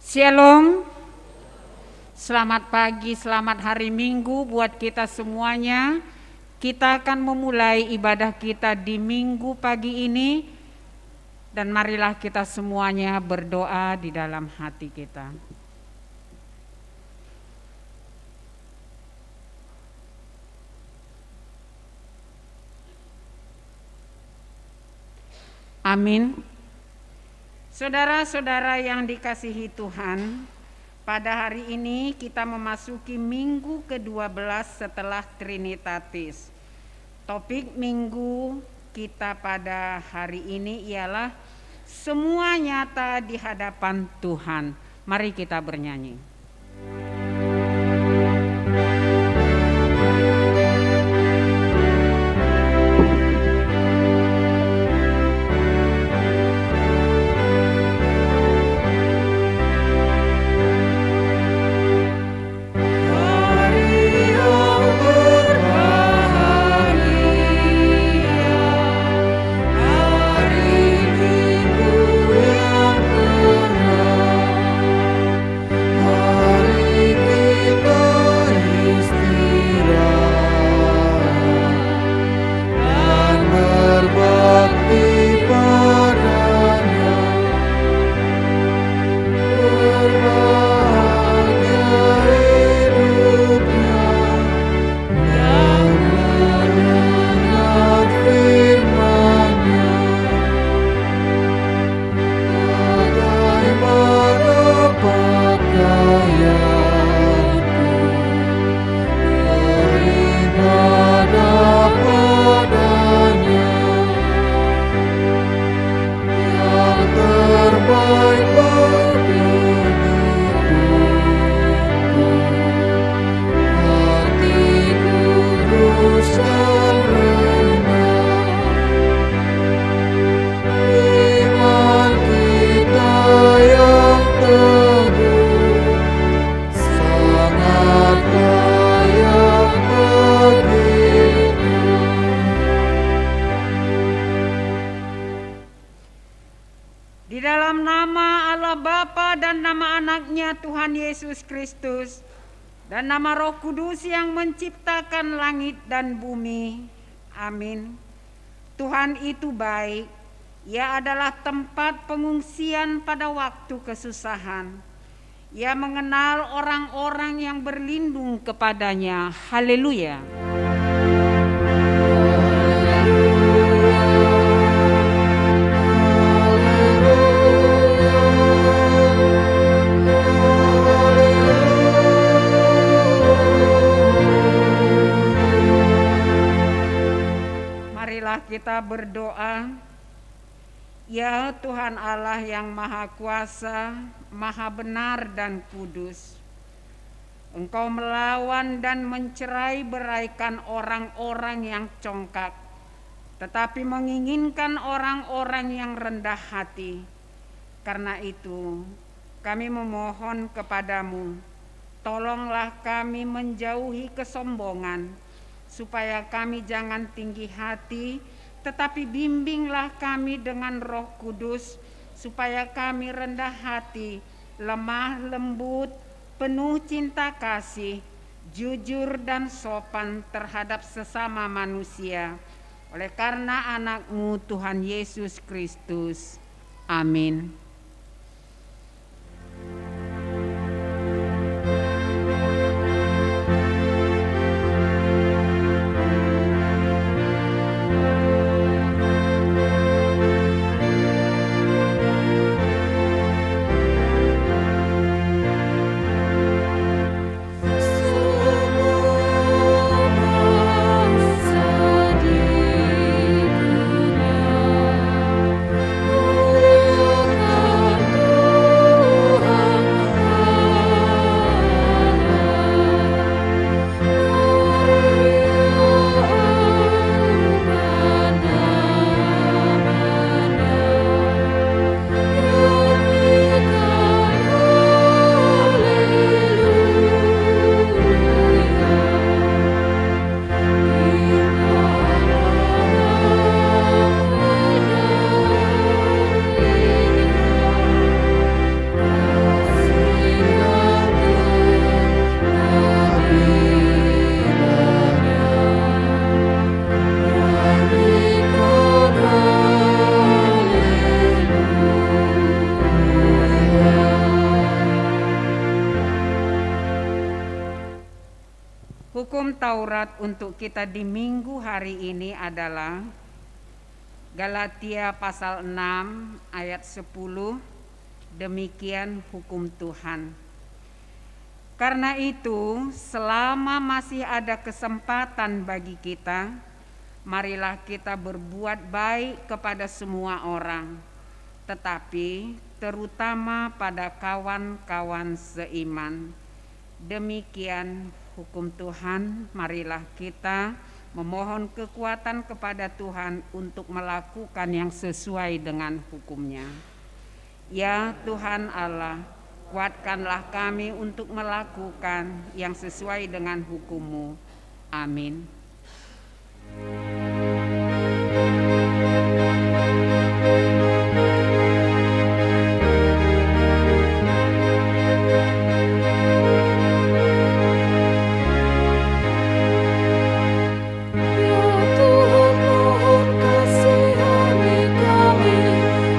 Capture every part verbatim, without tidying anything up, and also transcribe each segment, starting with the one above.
Shalom. Selamat pagi, selamat hari Minggu buat kita semuanya. Kita akan memulai ibadah kita di Minggu pagi ini. Dan marilah kita semuanya berdoa di dalam hati kita. Amin. Saudara-saudara yang dikasihi Tuhan, pada hari ini kita memasuki minggu kedua belas setelah Trinitatis. Topik minggu kita pada hari ini ialah semua nyata di hadapan Tuhan. Mari kita bernyanyi. Di dalam nama Allah Bapa dan nama Anaknya Tuhan Yesus Kristus dan nama Roh Kudus yang menciptakan langit dan bumi. Amin. Tuhan itu baik. Ia adalah tempat pengungsian pada waktu kesusahan. Ia mengenal orang-orang yang berlindung kepada-Nya. Haleluya. Marilah kita berdoa. Ya Tuhan Allah yang Maha Kuasa, Maha Benar dan Kudus, Engkau melawan dan mencerai-beraikan orang-orang yang congkak, tetapi menginginkan orang-orang yang rendah hati. Karena itu, kami memohon kepada-Mu, tolonglah kami menjauhi kesombongan, supaya kami jangan tinggi hati, tetapi bimbinglah kami dengan Roh Kudus, supaya kami rendah hati, lemah lembut, penuh cinta kasih, jujur dan sopan terhadap sesama manusia. Oleh karena Anak-Mu, Tuhan Yesus Kristus. Amin. Hukum Taurat untuk kita di minggu hari ini adalah Galatia pasal enam ayat sepuluh, demikian hukum Tuhan. Karena itu, selama masih ada kesempatan bagi kita, marilah kita berbuat baik kepada semua orang, tetapi terutama pada kawan-kawan seiman. Demikian hukum Tuhan, marilah kita memohon kekuatan kepada Tuhan untuk melakukan yang sesuai dengan hukum-Nya. Ya Tuhan Allah, kuatkanlah kami untuk melakukan yang sesuai dengan hukum-Mu. Amin. Ya Tuhan, mohon kasihani kami,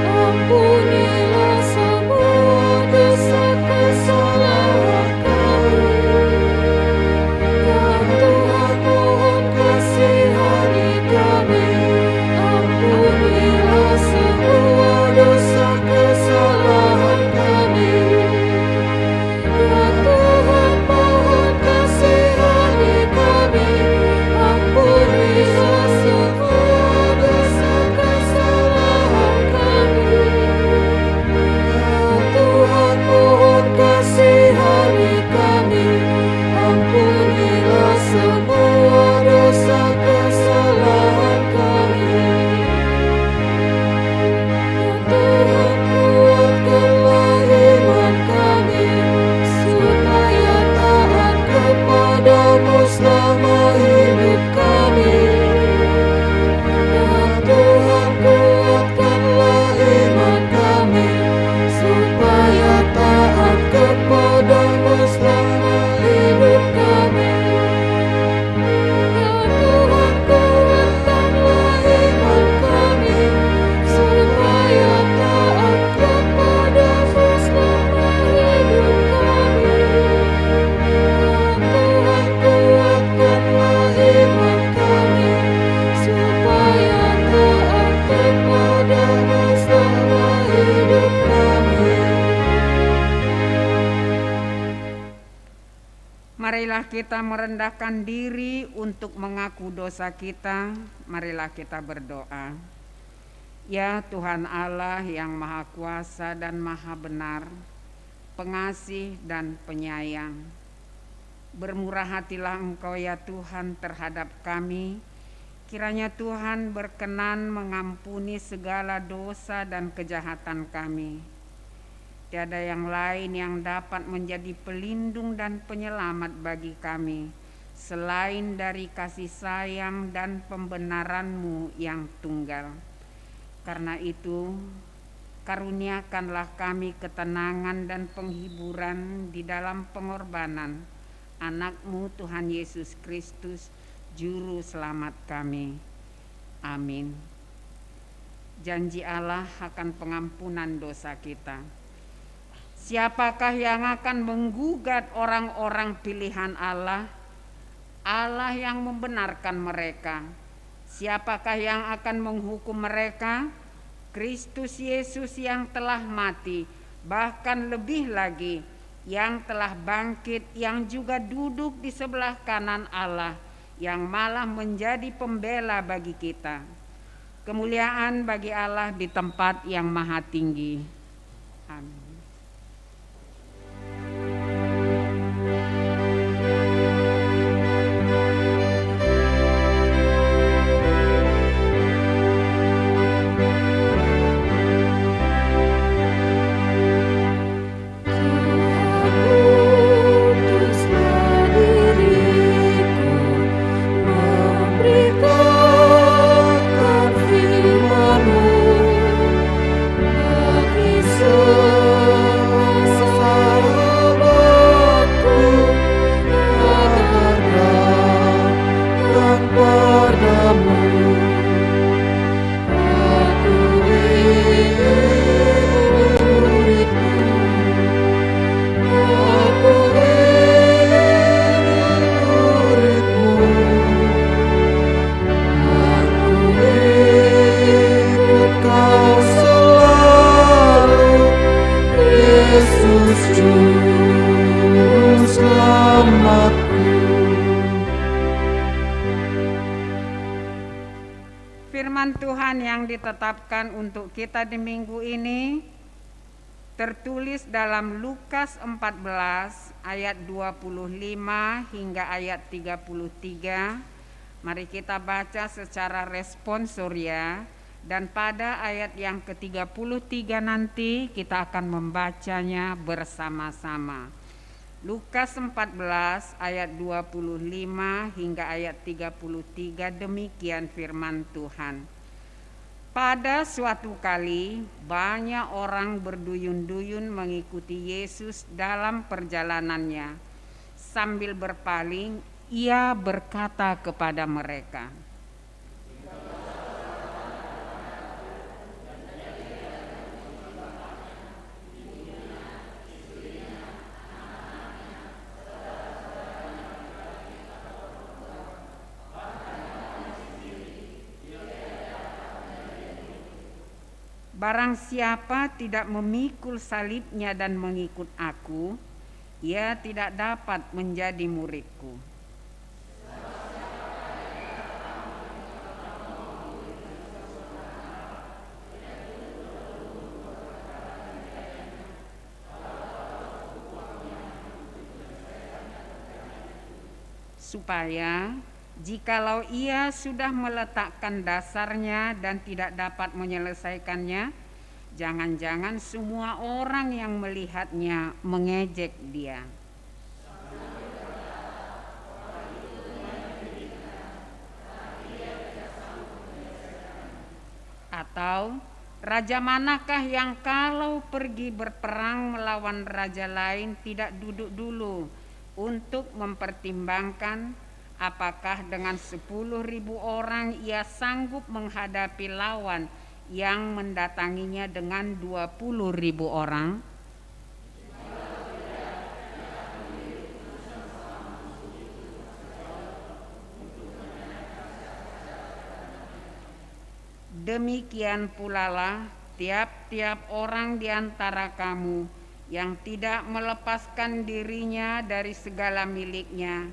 ampunilah semua dosa kesalahan kami. Ya Tuhan, mohon kasihani kami, ampunilah semua dosa kesalahan kami. Ya Tuhan, mohon kasihani kami, ampunilah semua dosa kesalahan kami. Ya Tuhan, mohon kasihani kami, ampunilah semua dosa kesalahan kami. Ya Tuhan, kuatkanlah iman kami, supaya taat kepada-Mu selama hidup kami. Ya Tuhan, kuatkanlah iman kami, supaya taat kepada-Mu selama hidup kami. Ya Tuhan, kuatkanlah iman kami, supaya taat kepada-Mu selama hidup kami. Ya Tuhan, kuatkanlah iman kami, supaya taat kepada-Mu selama hidup kami. Marilah kita merendahkan diri untuk mengaku dosa kita. Marilah kita berdoa. Ya Tuhan Allah yang Maha Kuasa dan Maha Benar, Pengasih dan Penyayang, bermurah hatilah Engkau, ya Tuhan, terhadap kami. Kiranya Tuhan berkenan mengampuni segala dosa dan kejahatan kami. Tiada yang lain yang dapat menjadi pelindung dan penyelamat bagi kami selain dari kasih sayang dan pembenaran-Mu yang tunggal. Karena itu, karuniakanlah kami ketenangan dan penghiburan di dalam pengorbanan Anak-Mu, Tuhan Yesus Kristus, Juru Selamat kami. Amin. Janji Allah akan pengampunan dosa kita. Siapakah yang akan menggugat orang-orang pilihan Allah? Allah yang membenarkan mereka. Siapakah yang akan menghukum mereka? Kristus Yesus yang telah mati, bahkan lebih lagi, yang telah bangkit, yang juga duduk di sebelah kanan Allah, yang malah menjadi pembela bagi kita. Kemuliaan bagi Allah di tempat yang maha tinggi. Amin. Yang ditetapkan untuk kita di minggu ini tertulis dalam Lukas empat belas ayat dua puluh lima hingga ayat tiga puluh tiga. Mari kita baca secara responsoria, dan pada ayat yang ketiga puluh tiga nanti kita akan membacanya bersama-sama. Lukas empat belas ayat dua puluh lima hingga ayat tiga puluh tiga, demikian firman Tuhan. Pada suatu kali, banyak orang berduyun-duyun mengikuti Yesus dalam perjalanannya. Sambil berpaling, ia berkata kepada mereka, "Barang siapa tidak memikul salibnya dan mengikut Aku, ia tidak dapat menjadi murid-Ku." Supaya, jikalau ia sudah meletakkan dasarnya dan tidak dapat menyelesaikannya, jangan-jangan semua orang yang melihatnya mengejek dia. Atau, raja manakah yang kalau pergi berperang melawan raja lain tidak duduk dulu untuk mempertimbangkan apakah dengan sepuluh ribu orang ia sanggup menghadapi lawan yang mendatanginya dengan dua puluh ribu orang? Demikian pulalah tiap-tiap orang di antara kamu yang tidak melepaskan dirinya dari segala miliknya,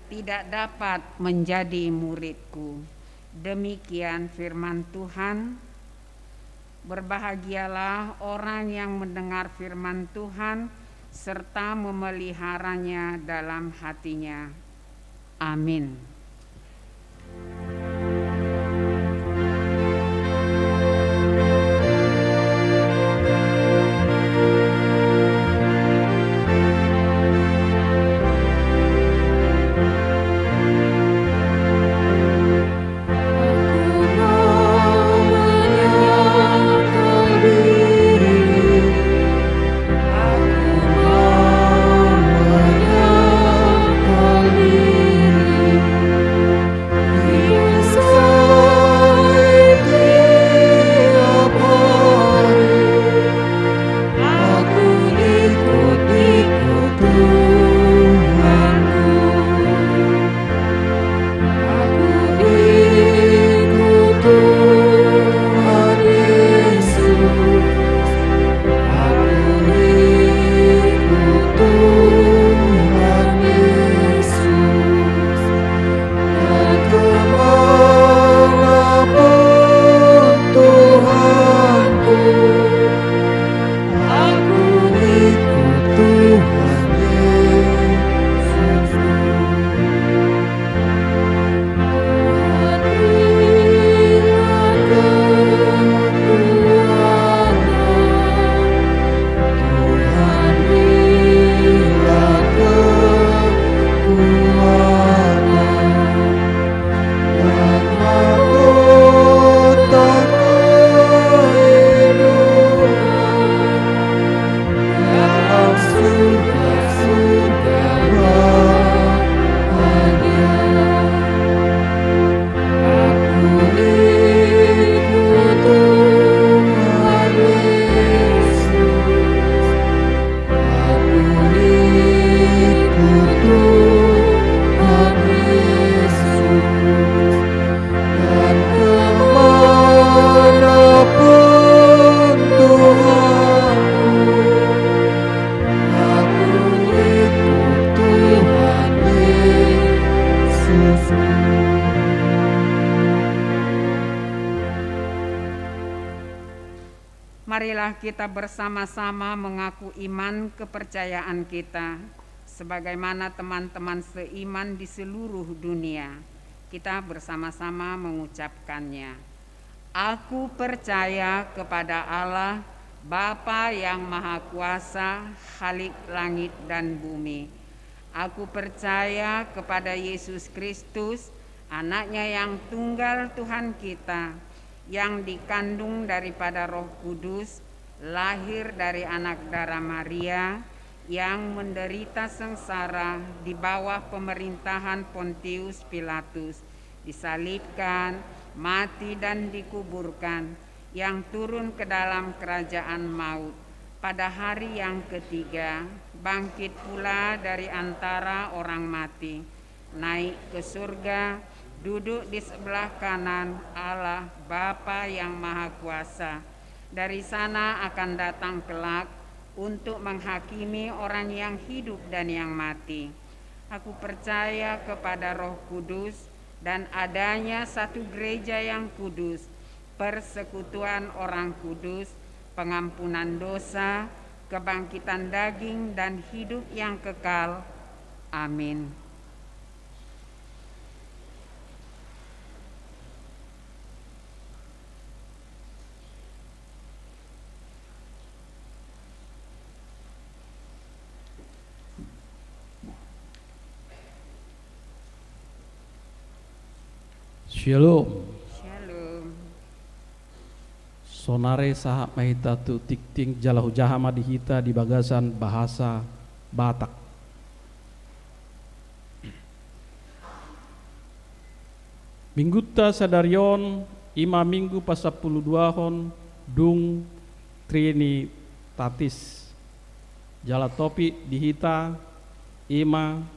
tidak dapat menjadi murid-Ku. Demikian firman Tuhan. Berbahagialah orang yang mendengar firman Tuhan serta memeliharanya dalam hatinya. Amin. Marilah kita bersama-sama mengaku iman kepercayaan kita, sebagaimana teman-teman seiman di seluruh dunia. Kita bersama-sama mengucapkannya. Aku percaya kepada Allah, Bapa yang Maha Kuasa, Khalik langit dan bumi. Aku percaya kepada Yesus Kristus, Anaknya yang tunggal, Tuhan kita, yang dikandung daripada Roh Kudus, lahir dari anak dara Maria, yang menderita sengsara di bawah pemerintahan Pontius Pilatus, disalibkan, mati dan dikuburkan, yang turun ke dalam kerajaan maut, pada hari yang ketiga bangkit pula dari antara orang mati, naik ke surga, duduk di sebelah kanan Allah Bapa yang Maha Kuasa. Dari sana akan datang kelak untuk menghakimi orang yang hidup dan yang mati. Aku percaya kepada Roh Kudus dan adanya satu gereja yang kudus, persekutuan orang kudus, pengampunan dosa, kebangkitan daging, dan hidup yang kekal. Amin. Shalom. Shalom. Sonari sahat ma hita tu tingting jala hujaha ma di hita di bagasan bahasa Batak. Minggunta sadari on i ma minggu pasampuluduahon dung Trinitatis. Jala topik di hita i ma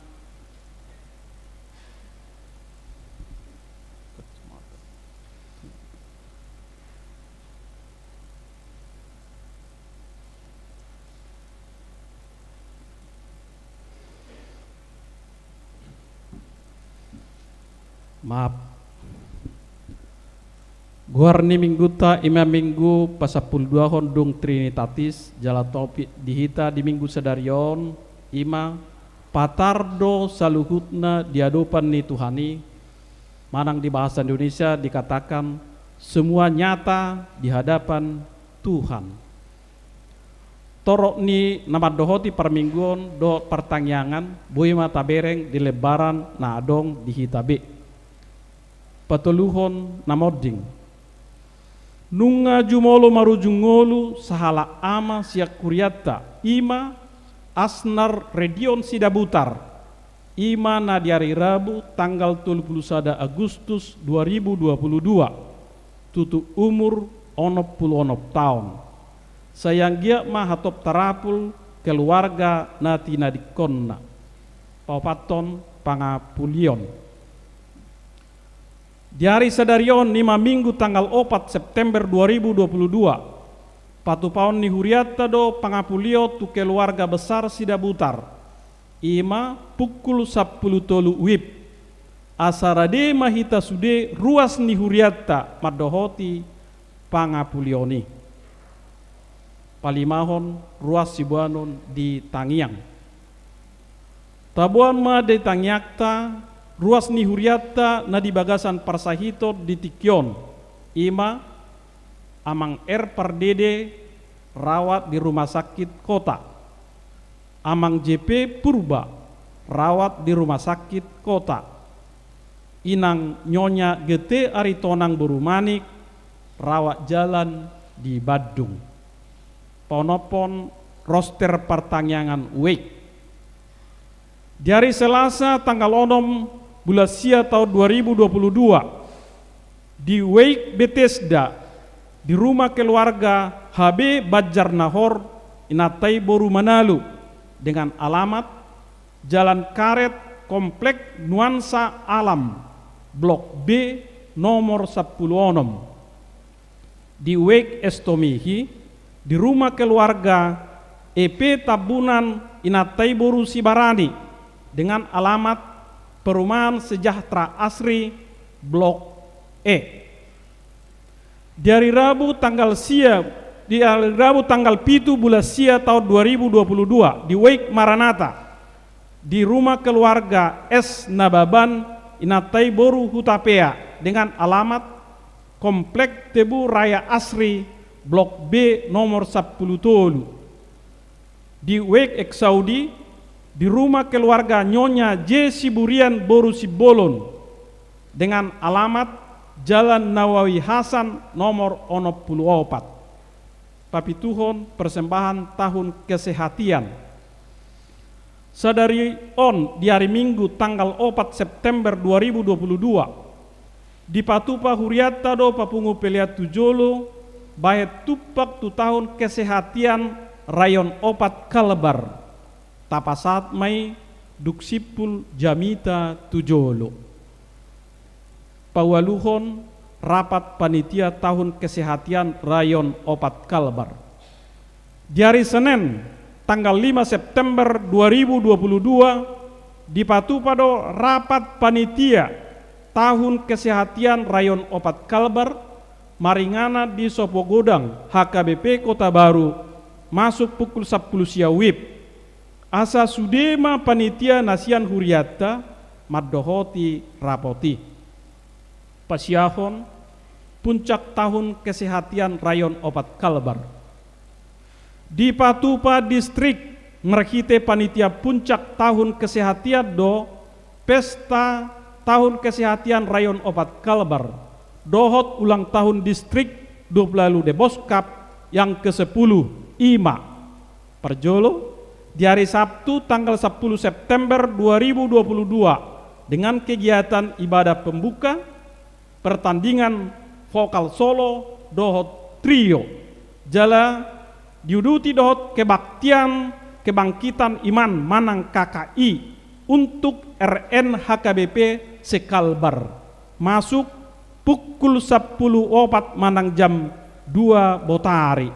Maaf. Goar ni minggunta i ma minggu pasampuluduahon dung Trinitatis, jala topik di hita di minggu sadari on i ma patar do saluhutna di adopan ni Tuhan i, manang di bahasa Indonesia dikatakan semua nyata di hadapan Tuhan. Torop ni na mandohoti parmingguon dohot partangiangan boi ma tabereng di lembaran na adong di hita be. Patoluhon na monding. Nunga jumolo marujung ngolu sahalak ama sian hurianta, i ma Asnar Redion Sidabutar, i ma na di ari Rabu tanggal tolu pulu sada Agustus dua ribu dua pulu dua, tutu umur onom pulu onom taon. Sai anggiat ma hatop tarapul keluarga na tinadingkonna. Paopathon pangapulion. Di ari sadari on i ma minggu tanggal opat September dua ribu dua pulu dua, patupaon ni hurianta do pangapulio tu keluarga besar Sidabutar, i ma pukul sampulu tolu wib. Asa rade ma hita sude ruas ni hurianta mandohoti pangapulion i. Palimahon, ruas siboanon di tangiang. Taboan ma di tangiangta ruas ni hurianta na di bagasan parsahiton di tingki on, i ma Amang R Pardede, rawat di Rumah Sakit Kota. Amang J P Purba, rawat di Rumah Sakit Kota. Inang Nyonya G T Aritonang boru Manik, rawat jalan di Bandung. Paonomhon roster partangiangan wake. Di ari Selasa tanggal onom bulan sia taon dua ribu dua puluh dua, di wake Betesda, di rumah keluarga H B Banjarnahor, inanta i boru Manalu, dengan alamat Jalan Karet, Komplek Nuansa Alam, Blok B, nomor sampulu onom. Di wake Estomihi, di rumah keluarga E P Tambunan, inanta i boru Sibarani, dengan alamat Perumahan Sejahtera Asri, Blok E. Di ari Rabu tanggal sia Di hari Rabu tanggal pitu bulan sia tahun dua ribu dua puluh dua, di Wake Maranatha, di rumah keluarga S Nababan, inanta i boru Hutapea, dengan alamat Komplek Tebu Raya Asri, Blok B, nomor sampulu tolu. Di Wake Exaudi, di rumah keluarga Nyonya J Siburian boru Simbolon, dengan alamat Jalan Nawawi Hasan nomor onom pulu opat. Papituhon persembahan tahun kesehatian. Sadari on, di hari Minggu tanggal opat September dua ribu dua puluh dua, dipatupa hurianta do papungu pelean tu jolo, bahen tumpak tu tahun kesehatian rayon opat Kalbar. Tapasahat ma i dung simpul jamita tu jolo. Paualuhon rapat panitia tahun kesehatian rayon opat Kalbar. Di hari Senen, tanggal lima September dua ribu dua puluh dua, dipatupa do rapat panitia tahun kesehatian rayon opat Kalbar, maringanan di Sopogodang H K B P Kota Baru, masuk pukul sampulu sia wib. Asa sude ma panitia na sian hurianta mandohoti rapot i. Pasiahon puncak tahun kesehatian rayon opat Kalbar. Dipatupa distrik marhite panitia puncak tahun kesehatian do pesta tahun kesehatian rayon opat Kalbar dohot ulang tahun distrik dua puluh ualu Deboskap yang kesepuluh, i ma. Parjolo, di hari Sabtu tanggal sampulu September dua ribu dua puluh dua, dengan kegiatan ibadah pembuka, pertandingan vokal solo dohot trio. Jala diuduti dohot kebaktian kebangkitan iman manang K K I untuk R N H K B P se-Kalbar, masuk pukul sampulu opat manang jam dua botari.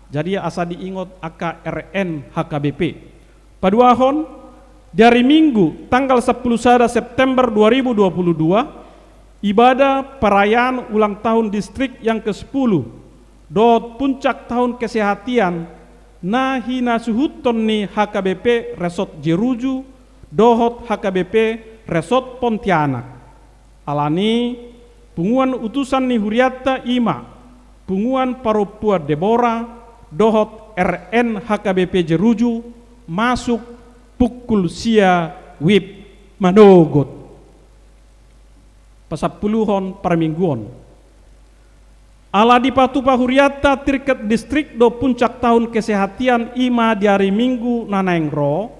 Jadi asa diingot angka R N H K B P. Paduahon, di hari Minggu tanggal sampulu sada September dua ribu dua puluh dua, ibadah perayaan ulang tahun distrik yang kesepuluh dohot puncak tahun kesehatian na hinasuhuthon ni H K B P Resort Jeruju dohot H K B P Resort Pontianak. Alani, punguan utusan ni hurianta i ma, punguan parompuan Debora dohot R N H K B P Jeruju, masuk pukul sia wib manogot. Pasampuluhon parmingguon. Ala dipatupa hurianta tingkat distrik do puncak tahun kesehatian i ma di hari Minggu na naeng ro.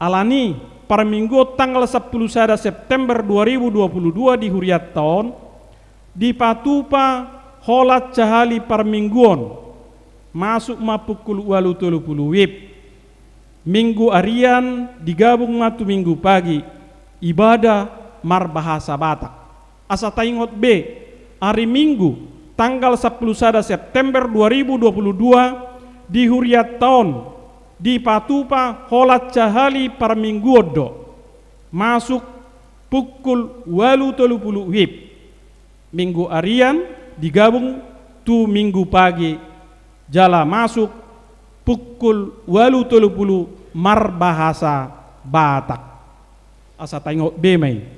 Alani, parmingguon tanggal sampulu sada September dua ribu dua puluh dua di hurianta on, dipatupa holan sahali parmingguon, masuk ma pukul ualu tolu pulu wib. Minggu arian digabung ma tu Minggu pagi, ibadah marbahasa Batak. Asa taingot be, ari Minggu, tanggal sampulu sada September dua ribu dua puluh dua, di hurianta on, dipatupa holan sahali parmingguon do, masuk pukul ualu tolu pulu wib. Minggu arian digabung tu Minggu pagi, jala masuk pukul ualu tolu pulu marbahasa Batak. Asa taingot be ma i.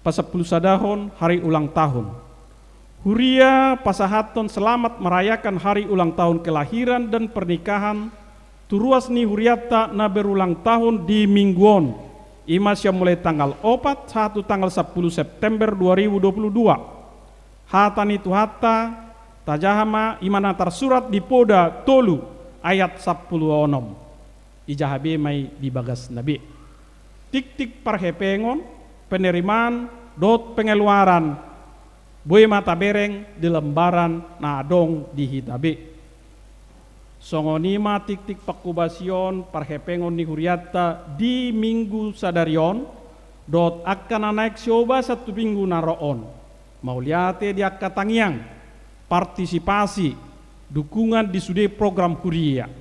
Pasampulu sadahon hari ulang tahun. Huria pasahathon selamat merayakan hari ulang tahun kelahiran dan pernikahan tu ruas ni hurianta na berulang tahun di Minggu on, i ma sian mulai tanggal opat sahat tu tanggal sampulu September dua ribu dua puluh dua. Hata ni Tuhanta, tajaha ma i ma na tarsurat di Poda tolu ayat sampulu onom. Ijaha be ma i di bagasna be. Tiktik parhepengon, penerimaan, dohot pengeluaran, boi ma tabereng di lembaran na adong di hita be. Songon i ma tiktik pangkobasion parhepengon ni hurianta di Minggu sadari on, dohot angka na naeng siobasan tu Minggu na ro on. Mauliate di angka tangiang, partisipasi, dukungan di sude program huria.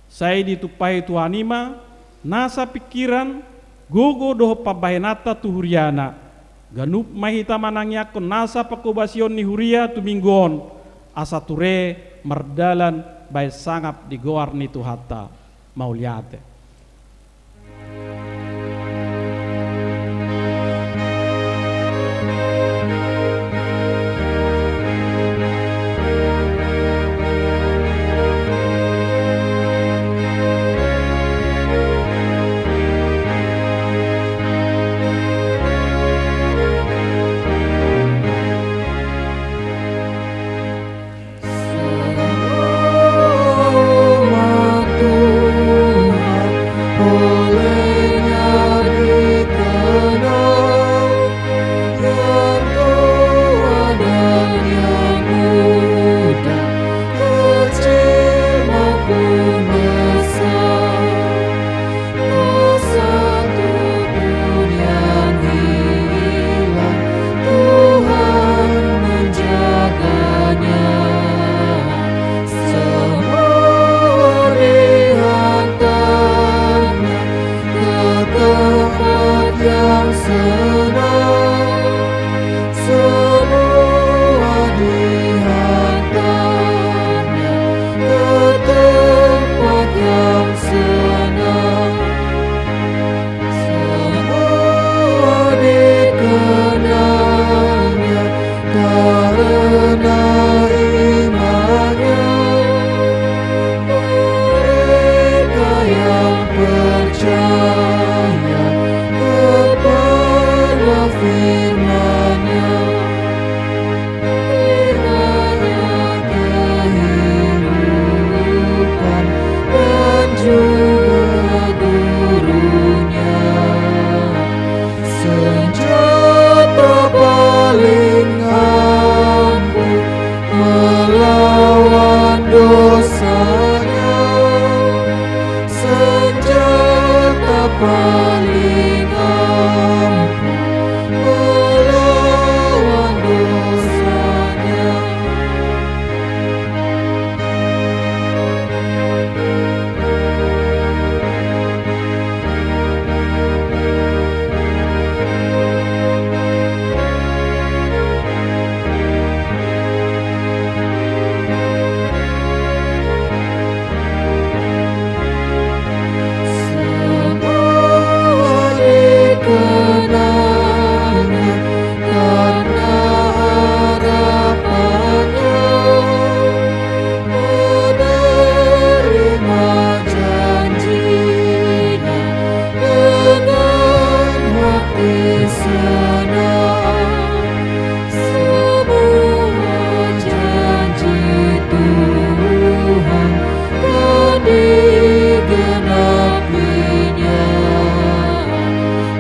Sai ditumpahi Tuhan i ma nasa pingkiran, gogo dohot pambahenanta tu huriana. Ganup ma hita manangiangkon nasa pangkobasion ni huria tu Minggu on, asa ture mardalan bahen sangap di goar ni Tuhanta. Mauliate. Dosa tubuh yang hilang, Tuhan menjaganya. Semua dihantarnya ke tempat yang senang. Semua dihantarnya ke tempat yang senang. Semua dikenalnya karena imannya. Mereka yang percaya kepada firman-Nya. Kiranya kehidupan dan juga guru-Nya. Senjata paling ampuh melawan dosanya. Senjata paling ampuh melawan dosanya. Semua dikenalnya karena harapannya menerima janji-Nya dengan hati senang. Semua janji Tuhan kan digenapi-Nya.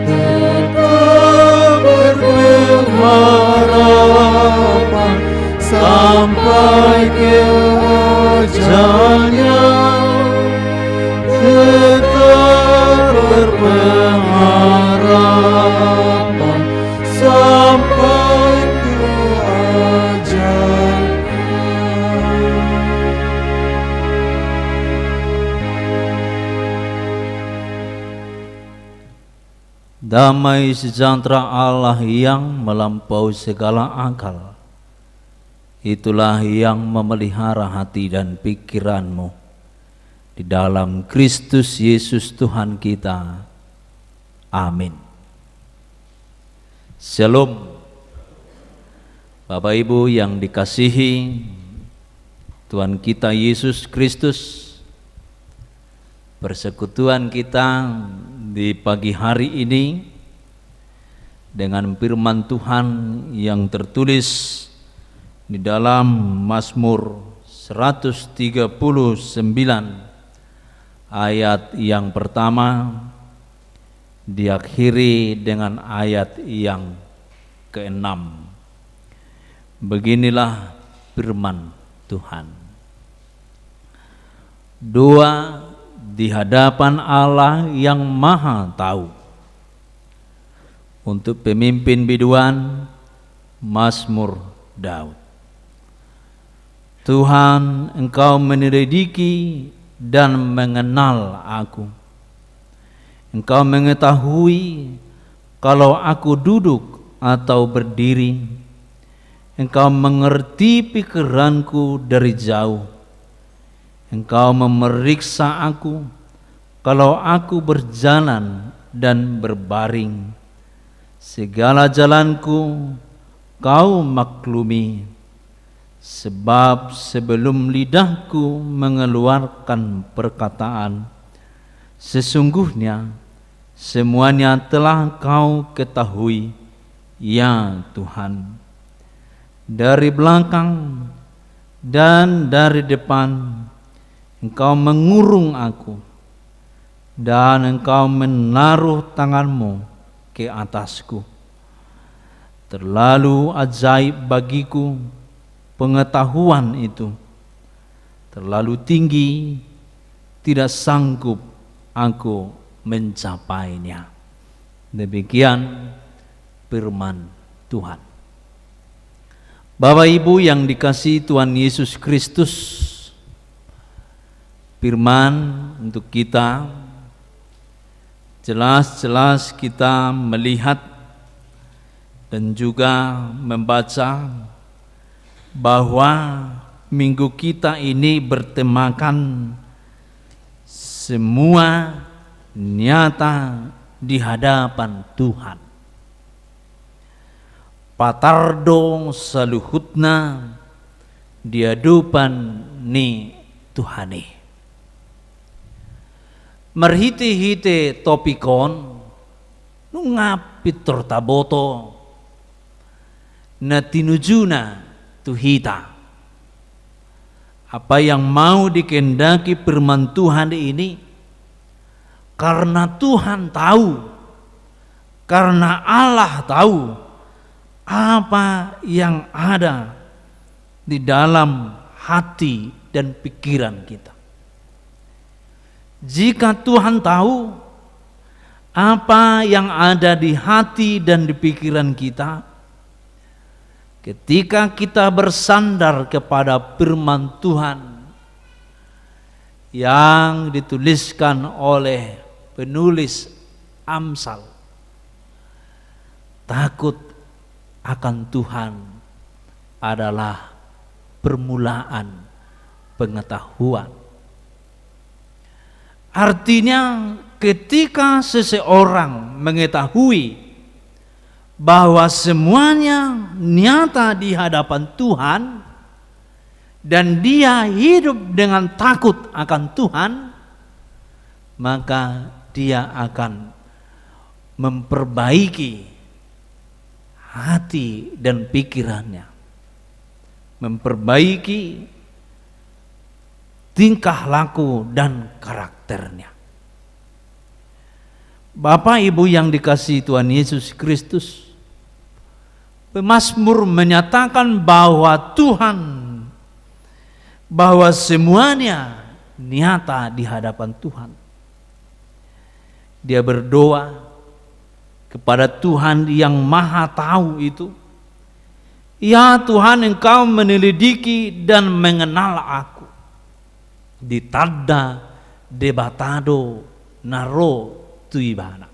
Tetap berpengharapan sampai ke ajalnya. Tetap berpengharapan sampai ke ajalnya. Damai sejahtera Allah yang melampaui segala akal, itulah yang memelihara hati dan pikiranmu di dalam Kristus Yesus Tuhan kita. Amin. Shalom. Bapak Ibu yang dikasihi Tuhan kita Yesus Kristus, persekutuan kita di pagi hari ini dengan firman Tuhan yang tertulis di dalam Mazmur seratus tiga puluh sembilan ayat yang pertama, diakhiri dengan ayat yang keenam. Beginilah firman Tuhan. Doa di hadapan Allah yang Maha Tahu. Untuk pemimpin biduan, Mazmur Daud. Tuhan, Engkau menyelidiki dan mengenal aku. Engkau mengetahui kalau aku duduk atau berdiri. Engkau mengerti pikiranku dari jauh. Engkau memeriksa aku kalau aku berjalan dan berbaring. Segala jalanku Kau maklumi, sebab sebelum lidahku mengeluarkan perkataan, sesungguhnya semuanya telah Kau ketahui, ya Tuhan. Dari belakang dan dari depan Engkau mengurung aku, dan Engkau menaruh tangan-Mu ke atasku. Terlalu ajaib bagiku pengetahuan itu, terlalu tinggi, tidak sanggup aku mencapainya. Demikian firman Tuhan. Bapak Ibu yang dikasihi Tuhan Yesus Kristus, firman untuk kita jelas-jelas kita melihat dan juga membaca bahwa minggu kita ini bertemakan semua nyata di hadapan Tuhan. Patar do saluhutna di adopan ni Tuhan i. Marhite-hite topik on, nunga pintor taboto na tinujuna tu hita. Apa yang mau dikehendaki firman Tuhan ini? Karena Tuhan tahu, karena Allah tahu apa yang ada di dalam hati dan pikiran kita. Jika Tuhan tahu apa yang ada di hati dan di pikiran kita, ketika kita bersandar kepada firman Tuhan yang dituliskan oleh penulis Amsal, takut akan Tuhan adalah permulaan pengetahuan. Artinya, ketika seseorang mengetahui bahwa semuanya nyata di hadapan Tuhan, dan dia hidup dengan takut akan Tuhan, maka dia akan memperbaiki hati dan pikirannya, memperbaiki tingkah laku dan karakternya. Bapak Ibu yang dikasihi Tuhan Yesus Kristus, pemazmur menyatakan bahwa Tuhan, bahwa semuanya nyata di hadapan Tuhan. Dia berdoa kepada Tuhan yang Maha Tahu itu, "Ya Tuhan, Engkau menyelidiki dan mengenal aku." Ditanda Debata do na ro tu ibana.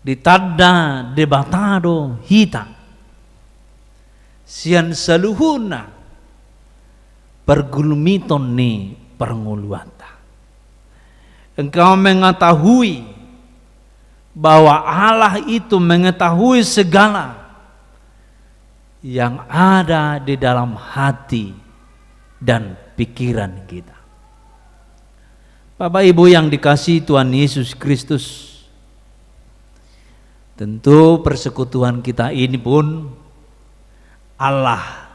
Ditanda Debata do hita sian saluhutna pargulmiton ni parngoluanta. Engkau mengetahui bahwa Allah itu mengetahui segala yang ada di dalam hati dan pikiran kita. Bapak Ibu yang dikasihi Tuhan Yesus Kristus, tentu persekutuan kita ini pun Allah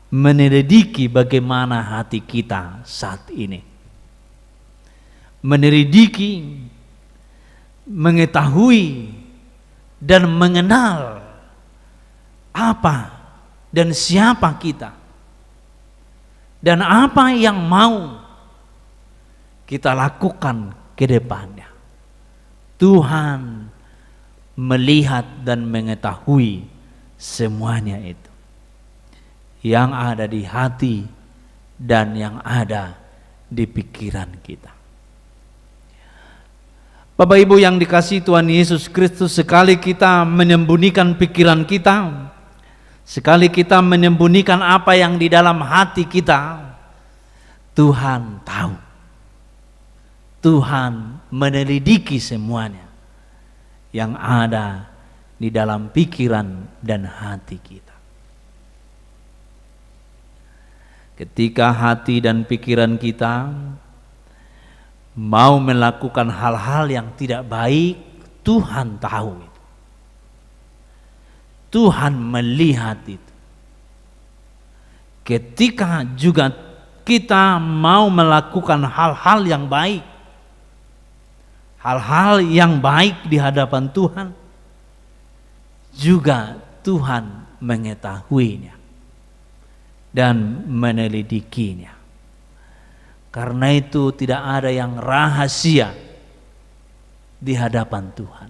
menyelidiki bagaimana hati kita saat ini. Menyelidiki, mengetahui, dan mengenal apa dan siapa kita, dan apa yang mau kita lakukan ke depannya. Tuhan melihat dan mengetahui semuanya itu yang ada di hati dan yang ada di pikiran kita. Bapak Ibu yang dikasihi Tuhan Yesus Kristus, sekali kita menyembunyikan pikiran kita, Sekali kita menyembunyikan apa yang di dalam hati kita, Tuhan tahu. Tuhan menyelidiki semuanya yang ada di dalam pikiran dan hati kita. Ketika hati dan pikiran kita mau melakukan hal-hal yang tidak baik, Tuhan tahu itu. Tuhan melihat itu. Ketika juga kita mau melakukan hal-hal yang baik, hal-hal yang baik di hadapan Tuhan, juga Tuhan mengetahuinya dan menyelidikinya. Karena itu, tidak ada yang rahasia di hadapan Tuhan.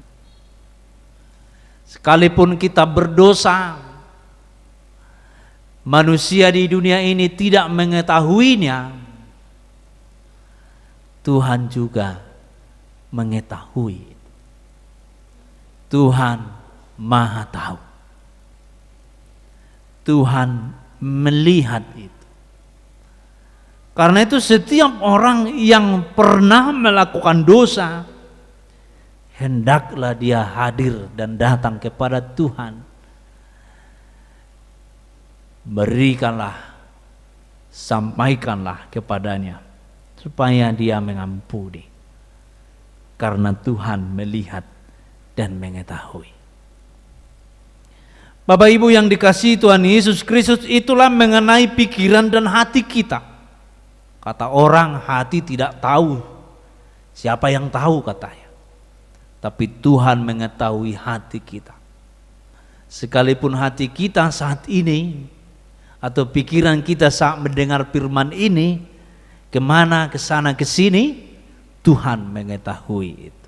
Sekalipun kita berdosa, manusia di dunia ini tidak mengetahuinya, Tuhan juga mengetahui. Tuhan Maha Tahu. Tuhan melihat itu. Karena itu, setiap orang yang pernah melakukan dosa, hendaklah dia hadir dan datang kepada Tuhan. Berikanlah, sampaikanlah kepadanya, supaya dia mengampuni. Karena Tuhan melihat dan mengetahui. Bapak Ibu yang dikasihi Tuhan Yesus Kristus, itulah mengenai pikiran dan hati kita. Kata orang, hati tidak tahu. Siapa yang tahu, katanya. Tapi Tuhan mengetahui hati kita. Sekalipun hati kita saat ini, atau pikiran kita saat mendengar firman ini, kemana, kesana, kesini, Tuhan mengetahui itu.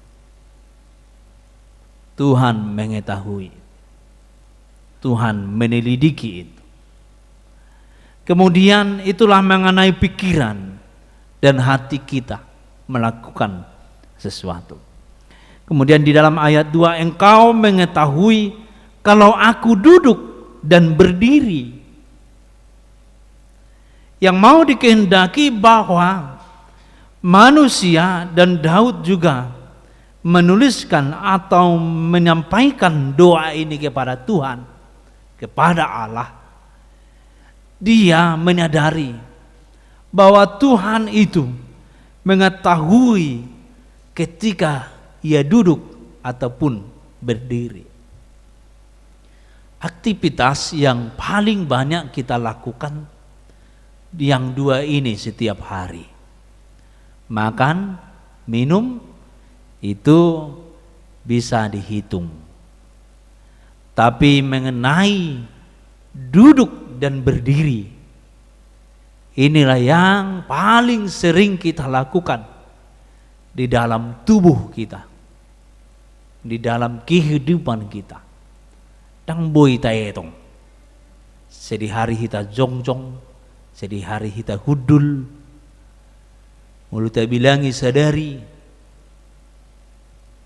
Tuhan mengetahui. Tuhan menyelidiki itu. Kemudian, itulah mengenai pikiran dan hati kita melakukan sesuatu. Kemudian, di dalam ayat dua, "Engkau mengetahui kalau aku duduk dan berdiri." Yang mau dikehendaki bahwa manusia, dan Daud juga menuliskan atau menyampaikan doa ini kepada Tuhan, kepada Allah. Dia menyadari bahwa Tuhan itu mengetahui ketika ia duduk ataupun berdiri. Aktivitas yang paling banyak kita lakukan yang dua ini setiap hari. Makan, minum, itu bisa dihitung. Tapi mengenai duduk dan berdiri, inilah yang paling sering kita lakukan di dalam tubuh kita, di dalam kehidupan kita. Ndang boi taetong. Sedihari hita jongjong, sedihari hita hundul. Molo tabilangi sadari,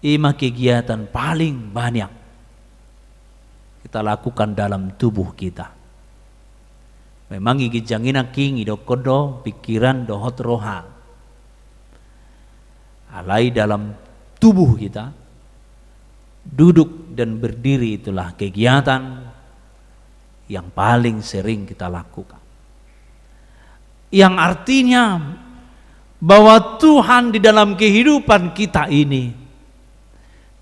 i ma kegiatan paling banyak kita lakukan dalam tubuh kita. Memang i ginjang i nangkin didokkon do pikiran dohot roha. Alai dalam tubuh kita, duduk dan berdiri itulah kegiatan yang paling sering kita lakukan. Yang artinya bahwa Tuhan di dalam kehidupan kita ini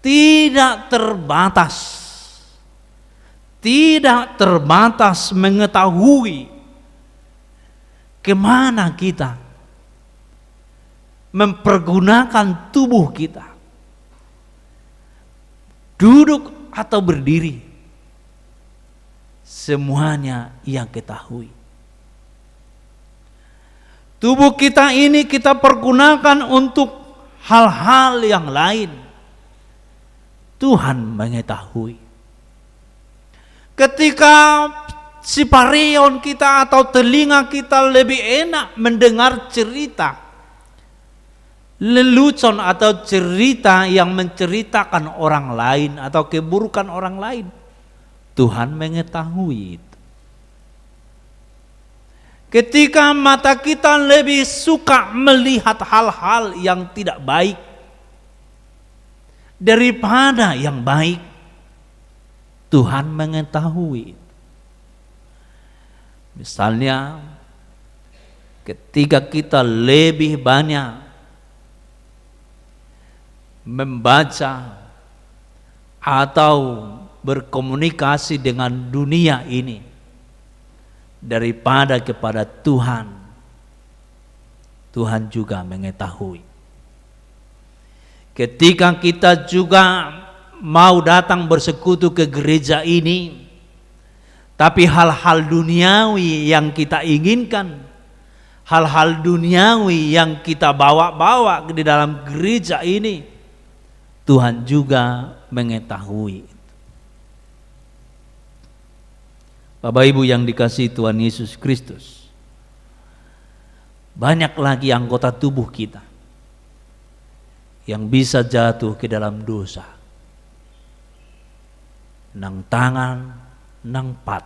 tidak terbatas, tidak terbatas mengetahui kemana kita mempergunakan tubuh kita, duduk atau berdiri, semuanya Ia ketahui. Tubuh kita ini kita pergunakan untuk hal-hal yang lain. Tuhan mengetahui. Ketika sipareon kita atau telinga kita lebih enak mendengar cerita lelucon atau cerita yang menceritakan orang lain atau keburukan orang lain, Tuhan mengetahui itu. Ketika mata kita lebih suka melihat hal-hal yang tidak baik daripada yang baik, Tuhan mengetahui. Misalnya, ketika kita lebih banyak membaca atau berkomunikasi dengan dunia ini daripada kepada Tuhan, Tuhan juga mengetahui. Ketika kita juga mau datang bersekutu ke gereja ini, tapi hal-hal duniawi yang kita inginkan, hal-hal duniawi yang kita bawa-bawa di dalam gereja ini, Tuhan juga mengetahui. Bapak Ibu yang dikasihi Tuhan Yesus Kristus, banyak lagi anggota tubuh kita yang bisa jatuh ke dalam dosa. Nang tangan, nang pat,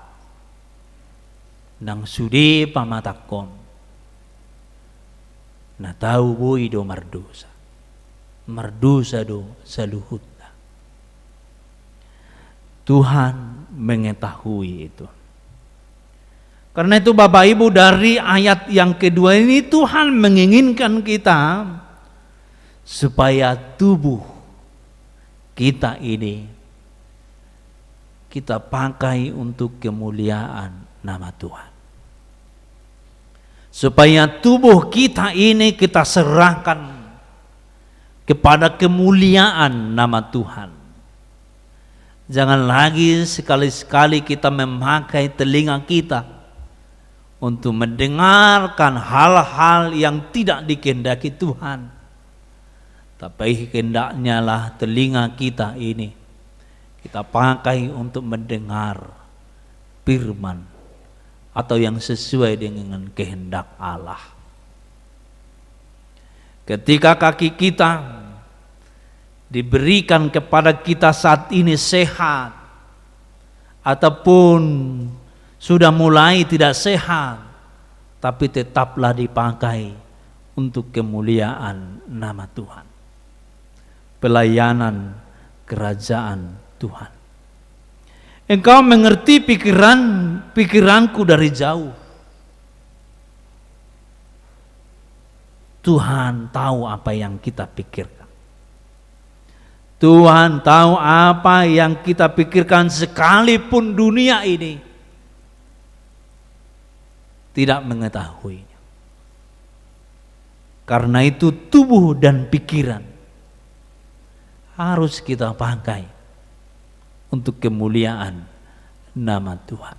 nang sude pamatangkon, na tau boi do mardosa. Mardosa do saluhutna. Tuhan mengetahui itu. Karena itu, Bapak Ibu, dari ayat yang kedua ini, Tuhan menginginkan kita supaya tubuh kita ini kita pakai untuk kemuliaan nama Tuhan. Supaya tubuh kita ini kita serahkan kepada kemuliaan nama Tuhan. Jangan lagi sekali-sekali kita memakai telinga kita untuk mendengarkan hal-hal yang tidak dikehendaki Tuhan. Tapi hendaknyalah telinga kita ini kita pakai untuk mendengar firman atau yang sesuai dengan kehendak Allah. Ketika kaki kita diberikan kepada kita saat ini sehat, ataupun sudah mulai tidak sehat, tapi tetaplah dipakai untuk kemuliaan nama Tuhan. Pelayanan kerajaan Tuhan. Engkau mengerti pikiran, pikiranku dari jauh. Tuhan tahu apa yang kita pikirkan. Tuhan tahu apa yang kita pikirkan, sekalipun dunia ini tidak mengetahuinya. Karena itu, tubuh dan pikiran harus kita pakai untuk kemuliaan nama Tuhan.